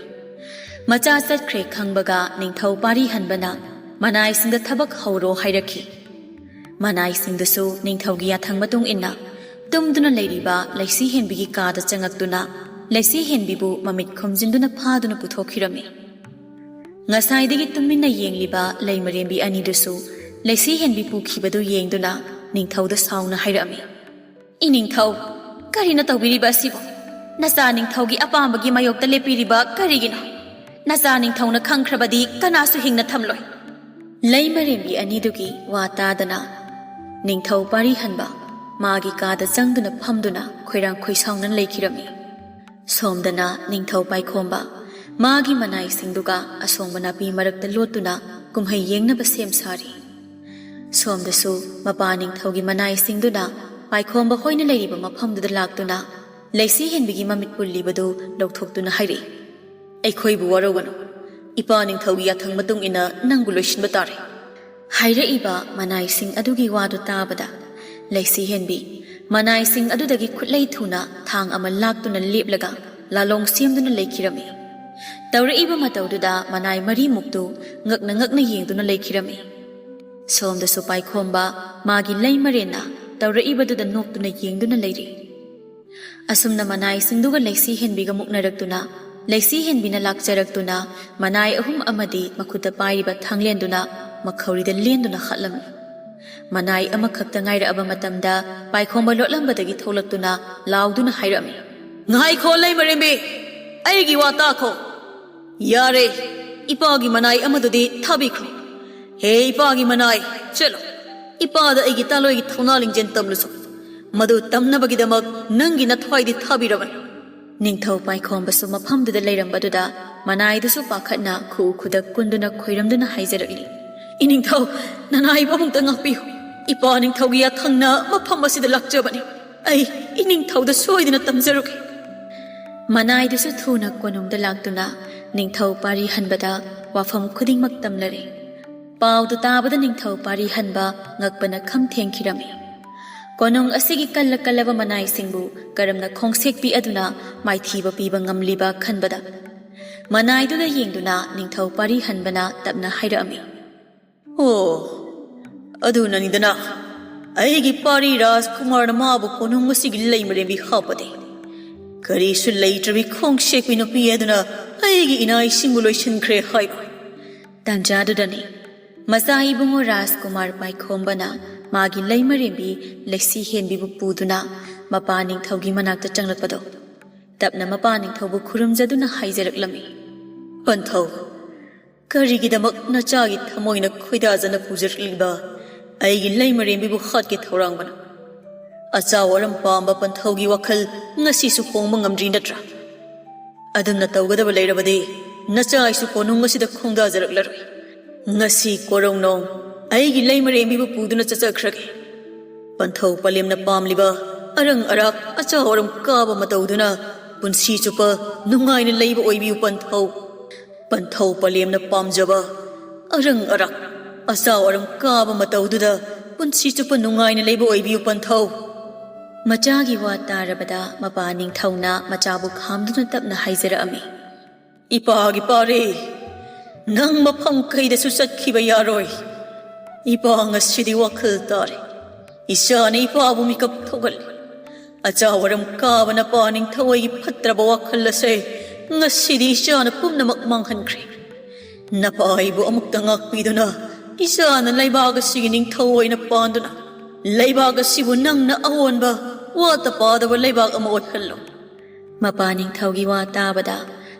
ꯃꯆꯥ ꯆꯠꯈ꯭ꯔꯦ ꯈꯪꯕꯒ ꯅꯤꯡꯊꯧ ꯄꯥꯔꯤ ꯍꯟꯕꯅ ꯃꯅꯥꯏꯁꯤꯡꯗ ꯊꯕꯛ ꯍꯧꯔꯣ ꯍꯥꯏꯔꯛꯈꯤ꯫ ꯃꯅꯥꯏꯁꯤꯡꯗꯨꯁꯨ ꯅꯤꯡꯊꯧꯒꯤ ꯌꯥꯊꯪ ꯃꯇꯨꯡ ꯏꯟꯅ ꯇꯨꯝꯗꯨꯅ ꯂꯩꯔꯤꯕ ꯂꯩꯁꯤ ꯍꯦꯟꯕꯤꯒꯤ ꯀꯥꯗ ꯆꯪꯉꯛꯇꯨꯅ ꯂꯩꯁꯤ ꯍꯦꯟꯕꯤꯕꯨ ꯃꯃꯤꯠ ꯈꯨꯝꯖꯤꯟꯗꯨꯅ ꯐꯥꯗꯨꯅ ꯄꯨꯊꯣꯛꯈꯤꯔꯝꯃꯤ꯫ ꯉꯁꯥꯏꯗꯒꯤ ꯇꯨꯃꯤꯟꯅ ꯌꯦꯡꯂꯤꯕ ꯂꯩꯃꯔꯦꯝꯕꯤ ꯑꯅꯤꯗꯨꯁꯨ ꯂꯩꯁꯤ ꯍꯦꯟꯕꯤ ꯄꯨꯈꯤꯕꯗꯨ ꯌꯦꯡꯗꯨꯅ ꯅꯤꯡꯊꯧꯗ ꯁꯥꯎꯅ ꯍꯥꯏꯔꯛꯑꯝꯃꯤ꯫ ꯏꯅꯤꯡꯊꯧ, ꯀꯔꯤꯅꯣ ꯇꯧꯕꯤꯔꯤꯕ ꯑꯁꯤꯕꯨ? ꯅꯆꯥ ꯅꯤꯡꯊꯧꯒꯤ ꯑꯄꯥꯝꯕꯒꯤ ꯃꯥꯌꯣꯛꯇ ꯂꯦꯞꯄꯤꯔꯤꯕ ꯀꯔꯤꯒꯤꯅꯣ? ꯅꯆꯥ ꯅꯤꯡꯊꯧꯅ ꯈꯪꯈ꯭ꯔꯕꯗꯤ ꯀꯅꯥꯁꯨ ꯍꯤꯡꯅ ꯊꯝꯂꯣꯏ꯫ ꯂꯩꯃꯔꯦꯝꯕꯤ ꯑꯅꯤꯗꯨꯒꯤ ꯋꯥ ꯇꯥꯗꯅ ꯅꯤꯡꯊꯧ ꯄꯥꯔꯤ ꯍꯟꯕ ꯃꯥꯒꯤ ꯀꯥꯗ ꯆꯪꯗꯨꯅ ꯐꯝꯗꯨꯅ ꯈꯣꯏꯔꯥꯡ ꯈꯣꯏꯁꯥꯎꯅ ꯂꯩꯈꯤꯔꯝꯃꯤ꯫ ꯁꯣꯝꯗꯅ ꯅꯤꯡꯊꯧ ꯄꯥꯏꯈꯣꯝꯕ ꯃꯥꯒꯤ ꯃꯅꯥꯏꯁꯤꯡꯗꯨꯒ ꯑꯁꯣꯡꯕ ꯅꯥꯄꯤ ꯃꯔꯛꯇ ꯂꯣꯠꯇꯨꯅ ꯀꯨꯝꯍꯩ ꯌꯦꯡꯅꯕ ꯁꯦꯝ ꯁꯥꯔꯤ꯫ ꯁꯣꯝꯗꯁꯨ ꯃꯄꯥ ꯅꯤꯡꯊꯧꯒꯤ ꯃꯅꯥꯏꯁꯤꯡꯗꯨꯅ ꯄꯥꯏꯈꯣꯝꯕ ꯍꯣꯏꯅ ꯂꯩꯔꯤꯕ ꯃꯐꯝꯗꯨꯗ ꯂꯥꯛꯇꯨꯅ ꯂꯩꯁꯤ ꯍꯦꯟꯕꯤꯒꯤ ꯃꯃꯤꯠ ꯄꯨꯜꯂꯤꯕꯗꯨ ꯂꯧꯊꯣꯛꯇꯨꯅ ꯍꯥꯏꯔꯛꯏ, "ꯑꯩꯈꯣꯏꯕꯨ ꯋꯥꯔꯧꯒꯅꯨ꯫ ꯏꯄꯥ ꯅꯤꯡꯊꯧꯒꯤ ꯌꯥꯊꯪ ꯃꯇꯨꯡ ꯏꯟꯅ ꯅꯪꯕꯨ ꯂꯣꯏꯁꯤꯟꯕ ꯇꯥꯔꯦ"꯫ ꯍꯥꯏꯔꯛꯏꯕ ꯃꯅꯥꯏꯁꯤꯡ ꯑꯗꯨꯒꯤ ꯋꯥꯗꯨ ꯇꯥꯕꯗ ꯂꯩꯁꯤ ꯍꯦꯟꯕꯤ ꯃꯅꯥꯏꯁꯤꯡ ꯑꯗꯨꯗꯒꯤ ꯈꯨꯠꯂꯩ ꯊꯨꯅ ꯊꯥꯡ ꯑꯃ ꯂꯥꯛꯇꯨꯅ ꯂꯦꯞꯂꯒ ꯂꯥꯂꯣꯡ ꯁꯦꯝꯗꯨꯅ ꯂꯩꯈꯤꯔꯝꯃꯤ꯫ ꯇꯧꯔꯛꯏꯕ ꯃꯇꯧꯗꯨꯗ ꯃꯅꯥꯏ ꯃꯔꯤꯃꯨꯛꯇꯨ ꯉꯛꯅ ꯉꯛꯅ ꯌꯦꯡꯗꯨꯅ ꯂꯩꯈꯤꯔꯝꯃꯤ꯫ ꯁꯣꯝꯗꯁꯨ ꯄꯥꯏꯈꯣꯝꯕ ꯃꯥꯒꯤ ꯂꯩꯃꯔꯦꯟꯅ ꯇꯧꯔꯛꯏꯕꯗꯨꯗ ꯅꯣꯛꯇꯨꯅ ꯌꯦꯡꯗꯨꯅ ꯂꯩꯔꯤ꯫ ꯑꯁꯨꯝꯅ ꯃꯅꯥꯏꯁꯤꯡꯗꯨꯒ ꯂꯩꯁꯤ ꯍꯦꯟꯕꯤꯒ ꯃꯨꯛꯅꯔꯛꯇꯨꯅ ꯂꯩꯁꯤ ꯍꯦꯟꯕꯤꯅ ꯂꯥꯛꯆꯔꯛꯇꯨꯅ ꯃꯅꯥꯏ ꯑꯍꯨꯝ ꯑꯃꯗꯤ ꯃꯈꯨꯠꯇ ꯄꯥꯏꯔꯤꯕ ꯊꯥꯡꯂꯦꯟꯗꯨꯅ ꯃꯈꯧꯔꯤꯗ ꯂꯦꯟꯗꯨꯅ ꯍꯥꯠꯂꯝꯃꯤ꯫ ꯃꯅꯥꯏ ꯑꯃꯈꯛꯇ ꯉꯥꯏꯔꯛꯑꯕ ꯃꯇꯝꯗ ꯄꯥꯏꯈꯣꯝꯕ ꯂꯣꯠꯂꯝꯕꯗꯒꯤ ꯊꯣꯛꯂꯛꯇꯨꯅ ꯂꯥꯎꯗꯨꯅ ꯍꯥꯏꯔꯛꯑꯝꯃꯤ, "ꯉꯥꯏꯈꯣ ꯂꯩꯃꯔꯦꯝꯕꯤ, ꯑꯩꯒꯤ ꯋꯥ ꯇꯥꯈꯣ꯫ ꯌꯥꯔꯦ, ꯏꯄꯥꯒꯤ ꯃꯅꯥꯏ ꯑꯃꯗꯨꯗꯤ ꯊꯥꯕꯤꯈ꯭ꯔꯣ꯫ ꯍꯦ ꯏꯄꯥꯒꯤ ꯃꯅꯥꯏ, ꯆꯠꯂꯣ꯫ ꯏꯄꯥꯗ ꯑꯩꯒꯤ ꯇꯥꯂꯣꯏꯒꯤ ꯊꯧꯅꯥ ꯂꯤꯡꯖꯦꯜ ꯇꯝꯂꯨꯁꯨ꯫ ꯃꯗꯨ ꯇꯝꯅꯕꯒꯤꯗꯃꯛ ꯅꯪꯒꯤ ꯅꯊ꯭ꯋꯥꯏꯗꯤ ꯊꯥꯕꯤꯔꯕꯅꯤ꯫" ꯅꯤꯡꯊꯧ ꯄꯥꯏꯈꯣꯝꯕꯁꯨ ꯃꯐꯝꯗꯨꯗ ꯂꯩꯔꯝꯕꯗꯨꯗ ꯃꯅꯥꯏꯗꯨꯁꯨ ꯄꯥꯈꯠꯅ ꯈꯨꯎ ꯈꯨꯗꯛ ꯀꯨꯟꯗꯨꯅ ꯈꯣꯏꯔꯝꯗꯨꯅ ꯍꯥꯏꯖꯔꯛꯂꯤ, "ꯏꯅꯤꯡꯊꯧ, ꯅꯅꯥꯏꯕꯨ ꯑꯃꯨꯛꯇ ꯉꯥꯛꯄꯤꯌꯨ꯫ ꯏꯄꯥ ꯅꯤꯡꯊꯧꯒꯤ ꯌꯥꯊꯪꯅ ꯃꯐꯝ ꯑꯁꯤꯗ ꯂꯥꯛꯆꯕꯅꯤ꯫ ꯑꯩ ꯏꯅꯤꯡꯊꯧꯗ ꯁꯣꯏꯗꯅ ꯇꯝꯖꯔꯨꯒꯦ꯫" ꯃꯅꯥꯏꯗꯨꯁꯨ ꯊꯨꯅ ꯀꯣꯅꯨꯡꯗ ꯂꯥꯛꯇꯨꯅ ꯅꯤꯡꯊꯧ ꯄꯥꯔꯤ ꯍꯟꯕꯗ ꯋꯥꯐꯝ ꯈꯨꯗꯤꯡꯃꯛ ꯇꯝꯂꯔꯦ꯫ ꯄꯥꯎꯗꯨ ꯇꯥꯕꯗ ꯅꯤꯡꯊꯧ ꯄꯥꯔꯤ ꯍꯟꯕ ꯉꯛꯄꯅ ꯈꯝ ꯊꯦꯡꯈꯤꯔꯝꯃꯤ꯫ ꯀꯣꯅꯨꯡ ꯑꯁꯤꯒꯤ ꯀꯜꯂ ꯀꯜꯂꯕ ꯃꯅꯥꯏꯁꯤꯡꯕꯨ ꯀꯔꯝꯅ ꯈꯣꯡꯁꯦꯛ ꯄꯤꯛꯑꯗꯨꯅ ꯃꯥꯏꯊꯤꯕ ꯄꯤꯕ ꯉꯝꯂꯤꯕ ꯈꯟꯕꯗ, ꯃꯅꯥꯏꯗꯨꯗ ꯌꯦꯡꯗꯨꯅ ꯅꯤꯡꯊꯧ ꯄꯥꯔꯤ ꯍꯟꯕꯅ ꯇꯞꯅ ꯍꯥꯏꯔꯛꯑꯝꯃꯤ, "ꯑꯣ, ꯑꯗꯨꯅꯅꯤꯗꯅ ꯑꯩꯒꯤ ꯄꯥꯔꯤ ꯔꯥꯖꯀꯨꯃꯥꯔꯅ ꯃꯥꯕꯨ ꯀꯣꯅꯨꯡ ꯑꯁꯤꯒꯤ ꯂꯩꯃꯔꯦꯝꯕꯤ ꯍꯥꯞꯄꯗꯤ꯫ ꯀꯔꯤꯁꯨ ꯂꯩꯇ꯭ꯔꯕꯤ ꯈꯣꯡꯁꯦꯛꯄꯤ ꯅꯨꯄꯤ ꯑꯗꯨꯅ ꯑꯩꯒꯤ ꯏꯅꯥꯏꯁꯤꯡꯕꯨ ꯂꯣꯏꯁꯤꯟꯈ꯭ꯔꯦ ꯍꯥꯏꯕ꯫" ꯇꯥꯟꯖꯥꯗꯨꯗꯅꯤ ꯃꯆꯥ ꯏꯕꯨꯡꯉꯣ ꯔꯥꯖꯀꯨꯃꯥꯔ ꯄꯥꯏꯈꯣꯝꯕꯅ ꯃꯥꯒꯤ ꯂꯩꯃꯔꯦꯝꯕꯤ ꯂꯩꯁꯤ ꯍꯦꯟꯕꯤꯕꯨ ꯄꯨꯗꯨꯅ ꯃꯄꯥ ꯅꯤꯡꯊꯧꯒꯤ ꯃꯅꯥꯛꯇ ꯆꯪꯂꯛꯄꯗꯣ꯫ ꯇꯞꯅ ꯃꯄꯥ ꯅꯤꯡꯊꯧꯕꯨ ꯈꯨꯔꯨꯝꯖꯗꯨꯅ ꯍꯥꯏꯖꯔꯛꯂꯝꯃꯤ, "ꯄꯟꯊꯧ, ꯀꯔꯤꯒꯤꯗꯃꯛ ꯅꯆꯥꯒꯤ ꯊꯃꯣꯏꯅ ꯈꯣꯏꯗꯥꯖꯅ ꯄꯨꯖꯔꯛꯂꯤꯕ ꯑꯩꯒꯤ ꯂꯩꯃꯔꯦꯝꯕꯤꯕꯨ ꯍꯥꯠꯀꯦ ꯊꯧꯔꯥꯡꯕꯅꯣ? ꯑꯆꯥꯎ ꯑꯔꯝ ꯄꯥꯝꯕ ꯄꯟꯊꯧꯒꯤ ꯋꯥꯈꯜ ꯉꯁꯤꯁꯨ ꯍꯣꯡꯕ ꯉꯝꯗ꯭ꯔꯤ ꯅꯠꯇ꯭ꯔꯥ? ꯑꯗꯨꯝꯅ ꯇꯧꯒꯗꯕ ꯂꯩꯔꯕꯗꯤ ꯅꯆꯥ ꯑꯩꯁꯨ ꯀꯣꯅꯨꯡ ꯑꯁꯤꯗ ꯈꯣꯡꯗꯥꯖꯔꯛꯂꯔꯣꯏ꯫ ꯉꯁꯤ ꯀꯣꯔꯧꯅꯣꯡ ꯑꯩꯒꯤ ꯂꯩꯃꯔꯦꯝꯕꯤꯕꯨ ꯄꯨꯗꯨꯅ ꯆꯠꯆꯈ꯭ꯔꯒꯦ꯫ ꯄꯟꯊꯧ ꯄꯂꯦꯝꯅ ꯄꯥꯝꯂꯤꯕ ꯑꯔꯪ ꯑꯔꯥꯛ ꯑꯆꯥꯎ ꯑꯔꯝ ꯀꯥꯕ ꯃꯇꯧꯗꯨꯅ ꯄꯨꯟꯁꯤ ꯆꯨꯞꯄ ꯅꯨꯡꯉꯥꯏꯅ ꯂꯩꯕ ꯑꯣꯏꯕꯤꯌꯨ ꯄꯟꯊꯧ꯫ ꯄꯟꯊꯧ ꯄꯂꯦꯝꯅ ꯄꯥꯝꯖꯕ ꯑꯔꯪ ꯑꯔꯥꯛ ꯑꯆꯥꯎ ꯑꯔꯝ ꯀꯥꯕ ꯃꯇꯧꯗꯨꯗ ꯄꯨꯟꯁꯤ ꯆꯨꯞꯄ ꯅꯨꯡꯉꯥꯏꯅ ꯂꯩꯕ ꯑꯣꯏꯕꯤꯌꯨ ꯄꯟꯊꯧ꯫" ꯃꯆꯥꯒꯤ ꯋꯥ ꯇꯥꯔꯕꯗ ꯃꯄꯥ ꯅꯤꯡꯊꯧꯅ ꯃꯆꯥꯕꯨ ꯈꯥꯝꯗꯨꯅ ꯇꯞꯅ ꯍꯥꯏꯖꯔꯛꯑꯝꯃꯤ, "ꯏꯄꯥꯒꯤ ꯄꯥꯔꯤ, ꯅꯪ ꯃꯐꯝ ꯀꯩꯗꯁꯨ ꯆꯠꯈꯤꯕ ꯌꯥꯔꯣꯏ꯫ ꯏꯄꯥ ꯉꯁꯤꯗꯤ ꯋꯥꯈꯜ ꯇꯥꯔꯦ꯫ ꯏꯆꯥꯅ ꯏꯄꯥꯕꯨ ꯃꯤꯀꯞ ꯊꯣꯛꯍꯜꯂꯤ꯫ ꯑꯆꯥꯎ ꯑꯔꯝ ꯀꯥꯕ ꯅꯄꯥ ꯅꯤꯡꯊꯧ ꯑꯩꯒꯤ ꯐꯠꯇ꯭ꯔꯕ ꯋꯥꯈꯜ ꯑꯁꯦ "ꯉꯁꯤꯗꯤ ꯏꯆꯥꯅ ꯄꯨꯝꯅꯃꯛ ꯃꯥꯡꯍꯟꯈ꯭ꯔꯦ꯫ ꯅꯄꯥ ꯑꯩꯕꯨ ꯑꯃꯨꯛꯇ ꯉꯥꯛꯄꯤꯗꯨꯅ, ꯏꯆꯥꯅ ꯂꯩꯕꯥꯛ ꯑꯁꯤꯒꯤ ꯅꯤꯡꯊꯧ ꯑꯣꯏꯅ ꯄꯥꯟꯗꯨꯅ, ꯂꯩꯕꯥꯛ ꯑꯁꯤꯕꯨ ꯅꯪꯅ ꯑꯑꯣꯟꯕ, ꯋꯥꯠꯇ ꯄꯥꯗꯕ ꯂꯩꯕꯥꯛ ꯑꯃ ꯑꯣꯏꯍꯜꯂꯨ꯫" ꯃꯄꯥ ꯅꯤꯡꯊꯧꯒꯤ ꯋꯥ ꯇꯥꯕꯗ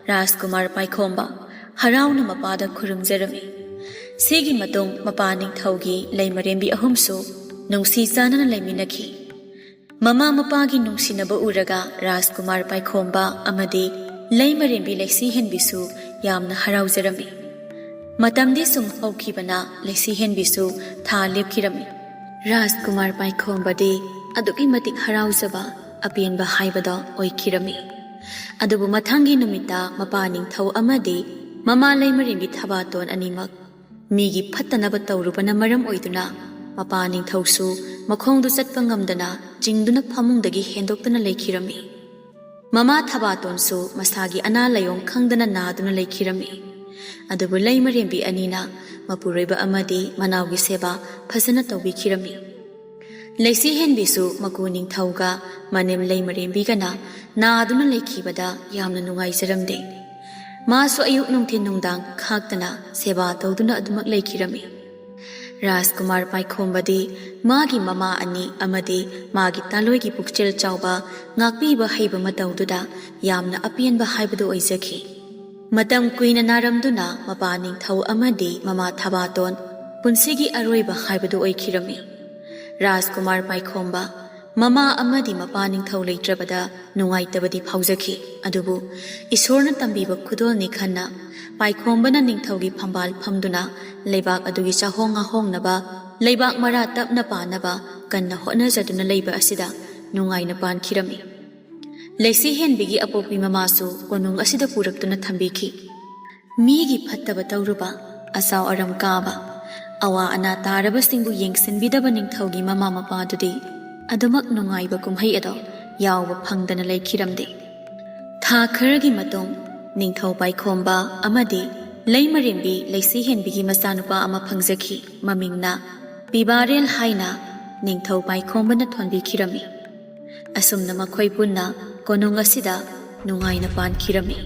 ꯔꯥꯖꯀꯨꯃꯥꯔ ꯄꯥꯏꯈꯣꯝꯕ ꯍꯔꯥꯎꯅ ꯃꯄꯥꯗ ꯈꯨꯔꯨꯝꯖꯔꯝꯃꯤ꯫ ꯁꯤꯒꯤ ꯃꯇꯨꯡ ꯃꯄꯥ ꯅꯤꯡꯊꯧꯒꯤ ꯂꯩꯃꯔꯦꯝꯕꯤ ꯑꯍꯨꯝꯁꯨ ꯅꯨꯡꯁꯤ ꯆꯥꯟꯅꯅ ꯂꯩꯃꯤꯟꯅꯈꯤ꯫ ꯃꯃꯥ ꯃꯄꯥꯒꯤ ꯅꯨꯡꯁꯤꯅꯕ ꯎꯔꯒ ꯔꯥꯖꯀꯨꯃꯥꯔ ꯄꯥꯏꯈꯣꯝꯕ ꯑꯃꯗꯤ ꯂꯩꯃꯔꯦꯝꯕꯤ ꯂꯩꯁꯤꯍꯦꯟꯕꯤꯁꯨ ꯌꯥꯝꯅ ꯍꯔꯥꯎꯖꯔꯝꯃꯤ꯫ ꯃꯇꯝꯗꯤ ꯁꯨꯝ ꯍꯧꯈꯤꯕꯅ ꯂꯩꯁꯤꯍꯦꯟꯕꯤꯁꯨ ꯊꯥ ꯂꯦꯞꯈꯤꯔꯝꯃꯤ꯫ ꯔꯥꯖꯀꯨꯃꯥꯔ ꯄꯥꯏꯈꯣꯝꯕꯗꯤ ꯑꯗꯨꯛꯀꯤ ꯃꯇꯤꯛ ꯍꯔꯥꯎꯖꯕ, ꯑꯄꯦꯟꯕ ꯍꯥꯏꯕꯗꯣ ꯑꯣꯏꯈꯤꯔꯝꯃꯤ꯫ ꯑꯗꯨꯕꯨ ꯃꯊꯪꯒꯤ ꯅꯨꯃꯤꯠꯇ ꯃꯄꯥ ꯅꯤꯡꯊꯧ ꯑꯃꯗꯤ ꯃꯃꯥ ꯂꯩꯃꯔꯦꯝꯕꯤ ꯊꯕꯥꯇꯣꯟ ꯑꯅꯤꯃꯛ ꯃꯤꯒꯤ ꯐꯠꯇꯅꯕ ꯇꯧꯔꯨꯕꯅ ꯃꯔꯝ ꯑꯣꯏꯗꯨꯅ ꯃꯄꯥ ꯅꯤꯡꯊꯧꯁꯨ ꯃꯈꯣꯡꯗꯨ ꯆꯠꯄ ꯉꯝꯗꯅ ꯆꯤꯡꯗꯨꯅ ꯐꯃꯨꯡꯗꯒꯤ ꯍꯦꯟꯗꯣꯛꯇꯨꯅ ꯂꯩꯈꯤꯔꯝꯃꯤ꯫ ꯃꯃꯥ ꯊꯕꯥꯇꯣꯟꯁꯨ ꯃꯁꯥꯒꯤ ꯑꯅꯥ ꯂꯥꯏꯑꯣꯡ ꯈꯪꯗꯅ ꯅꯥꯗꯨꯅ ꯂꯩꯈꯤꯔꯝꯃꯤ꯫ ꯑꯗꯨꯕꯨ ꯂꯩꯃꯔꯦꯝꯕꯤ ꯑꯅꯤꯅ ꯃꯄꯨꯔꯣꯏꯕ ꯑꯃꯗꯤ ꯃꯅꯥꯎꯒꯤ ꯁꯦꯕꯥ ꯐꯖꯅ ꯇꯧꯕꯤꯈꯤꯔꯝꯃꯤ꯫ ꯂꯩꯁꯤꯍꯦꯟꯕꯤꯁꯨ ꯃꯀꯨ ꯅꯤꯡꯊꯧꯒ ꯃꯅꯦꯝ ꯂꯩꯃꯔꯦꯝꯕꯤꯒꯅ ꯅꯥꯗꯨꯅ ꯂꯩꯈꯤꯕꯗ ꯌꯥꯝꯅ ꯅꯨꯡꯉꯥꯏꯖꯔꯝꯗꯦ꯫ ꯃꯥꯁꯨ ꯑꯌꯨꯛ ꯅꯨꯡꯊꯤꯟ ꯅꯨꯡꯗꯥꯡ ꯈꯥꯛꯇꯅ ꯁꯦꯕꯥ ꯇꯧꯗꯨꯅ ꯑꯗꯨꯃꯛ ꯂꯩꯈꯤꯔꯝꯃꯤ꯫ ꯔꯥꯖꯀꯨꯃꯥꯔ ꯄꯥꯏꯈꯣꯝꯕꯗꯤ ꯃꯥꯒꯤ ꯃꯃꯥ ꯑꯅꯤ ꯑꯃꯗꯤ ꯃꯥꯒꯤ ꯇꯥꯂꯣꯏꯒꯤ ꯄꯨꯛꯆꯦꯜ ꯆꯥꯎꯕ, ꯉꯥꯛꯄꯤꯕ ꯍꯩꯕ ꯃꯇꯧꯗꯨꯗ ꯌꯥꯝꯅ ꯑꯄꯦꯟꯕ ꯍꯥꯏꯕꯗꯨ ꯑꯣꯏꯖꯈꯤ꯫ ꯃꯇꯝ ꯀꯨꯏꯅ ꯅꯥꯔꯝꯗꯨꯅ ꯃꯄꯥ ꯅꯤꯡꯊꯧ ꯑꯃꯗꯤ ꯃꯃꯥ ꯊꯕꯥꯇꯣꯟ ꯄꯨꯟꯁꯤꯒꯤ ꯑꯔꯣꯏꯕ ꯍꯥꯏꯕꯗꯨ ꯑꯣꯏꯈꯤꯔꯝꯃꯤ꯫ ꯔꯥꯖꯀꯨꯃꯥꯔ ꯄꯥꯏꯈꯣꯝꯕ ꯃꯃꯥ ꯑꯃꯗꯤ ꯃꯄꯥ ꯅꯤꯡꯊꯧ ꯂꯩꯇ꯭ꯔꯕꯗ ꯅꯨꯡꯉꯥꯏꯇꯕꯗꯤ ꯐꯥꯎꯖꯈꯤ꯫ ꯑꯗꯨꯕꯨ ꯏꯁꯣꯔꯅ ꯇꯝꯕꯤꯕ ꯈꯨꯗꯣꯜꯅꯤ ꯈꯟꯅ ꯄꯥꯏꯈꯣꯝꯕꯅ ꯅꯤꯡꯊꯧꯒꯤ ꯐꯝꯕꯥꯜ ꯐꯝꯗꯨꯅ ꯂꯩꯕꯥꯛ ꯑꯗꯨꯒꯤ ꯆꯥꯍꯣꯡ ꯉꯥꯍꯣꯡꯅꯕ, ꯂꯩꯕꯥꯛ ꯃꯔꯥ ꯇꯞꯅ ꯄꯥꯟꯅꯕ ꯀꯟꯅ ꯍꯣꯠꯅꯖꯗꯨꯅ ꯂꯩꯕ ꯑꯁꯤꯗ ꯅꯨꯡꯉꯥꯏꯅ ꯄꯥꯟꯈꯤꯔꯝꯃꯤ꯫ ꯂꯩꯁꯤꯍꯦꯟꯕꯤꯒꯤ ꯑꯄꯣꯛꯄꯤ ꯃꯃꯥꯁꯨ ꯀꯣꯅꯨꯡ ꯑꯁꯤꯗ ꯄꯨꯔꯛꯇꯨꯅ ꯊꯝꯕꯤꯈꯤ꯫ ꯃꯤꯒꯤ ꯐꯠꯇꯕ ꯇꯧꯔꯨꯕ, ꯑꯆꯥꯎ ꯑꯔꯝ ꯀꯥꯕ, ꯑꯋꯥ ꯑꯅꯥ ꯇꯥꯔꯕꯁꯤꯡꯕꯨ ꯌꯦꯡꯁꯤꯟꯕꯤꯗꯕ ꯅꯤꯡꯊꯧꯒꯤ ꯃꯃꯥ ꯃꯄꯥꯗꯨꯗꯤ ꯑꯗꯨꯃꯛ ꯅꯨꯡꯉꯥꯏꯕ ꯀꯨꯝꯍꯩ ꯑꯗꯣ ꯌꯥꯎꯕ ꯐꯪꯗꯅ ꯂꯩꯈꯤꯔꯝꯗꯦ꯫ ꯊꯥ ꯈꯔꯒꯤ ꯃꯇꯨꯡ ꯅꯤꯡꯊꯧ ꯄꯥꯏꯈꯣꯝꯕ ꯑꯃꯗꯤ ꯂꯩꯃꯔꯦꯝꯕꯤ ꯂꯩꯁꯤꯍꯦꯟꯕꯤꯒꯤ ꯃꯆꯥꯅꯨꯄꯥ ꯑꯃ ꯐꯪꯖꯈꯤ꯫ ꯃꯃꯤꯡꯅ ꯄꯤꯕꯥꯔꯦꯜ ꯍꯥꯏꯅ ꯅꯤꯡꯊꯧ ꯄꯥꯏꯈꯣꯝꯕꯅ ꯊꯣꯟꯕꯤꯈꯤꯔꯝꯃꯤ꯫ ꯑꯁꯨꯝꯅ ꯃꯈꯣꯏ ꯄꯨꯟꯅ ꯀꯣꯅꯨꯡ ꯑꯁꯤꯗ ꯅꯨꯡꯉꯥꯏꯅ ꯄꯥꯟꯈꯤꯔꯝꯃꯤ꯫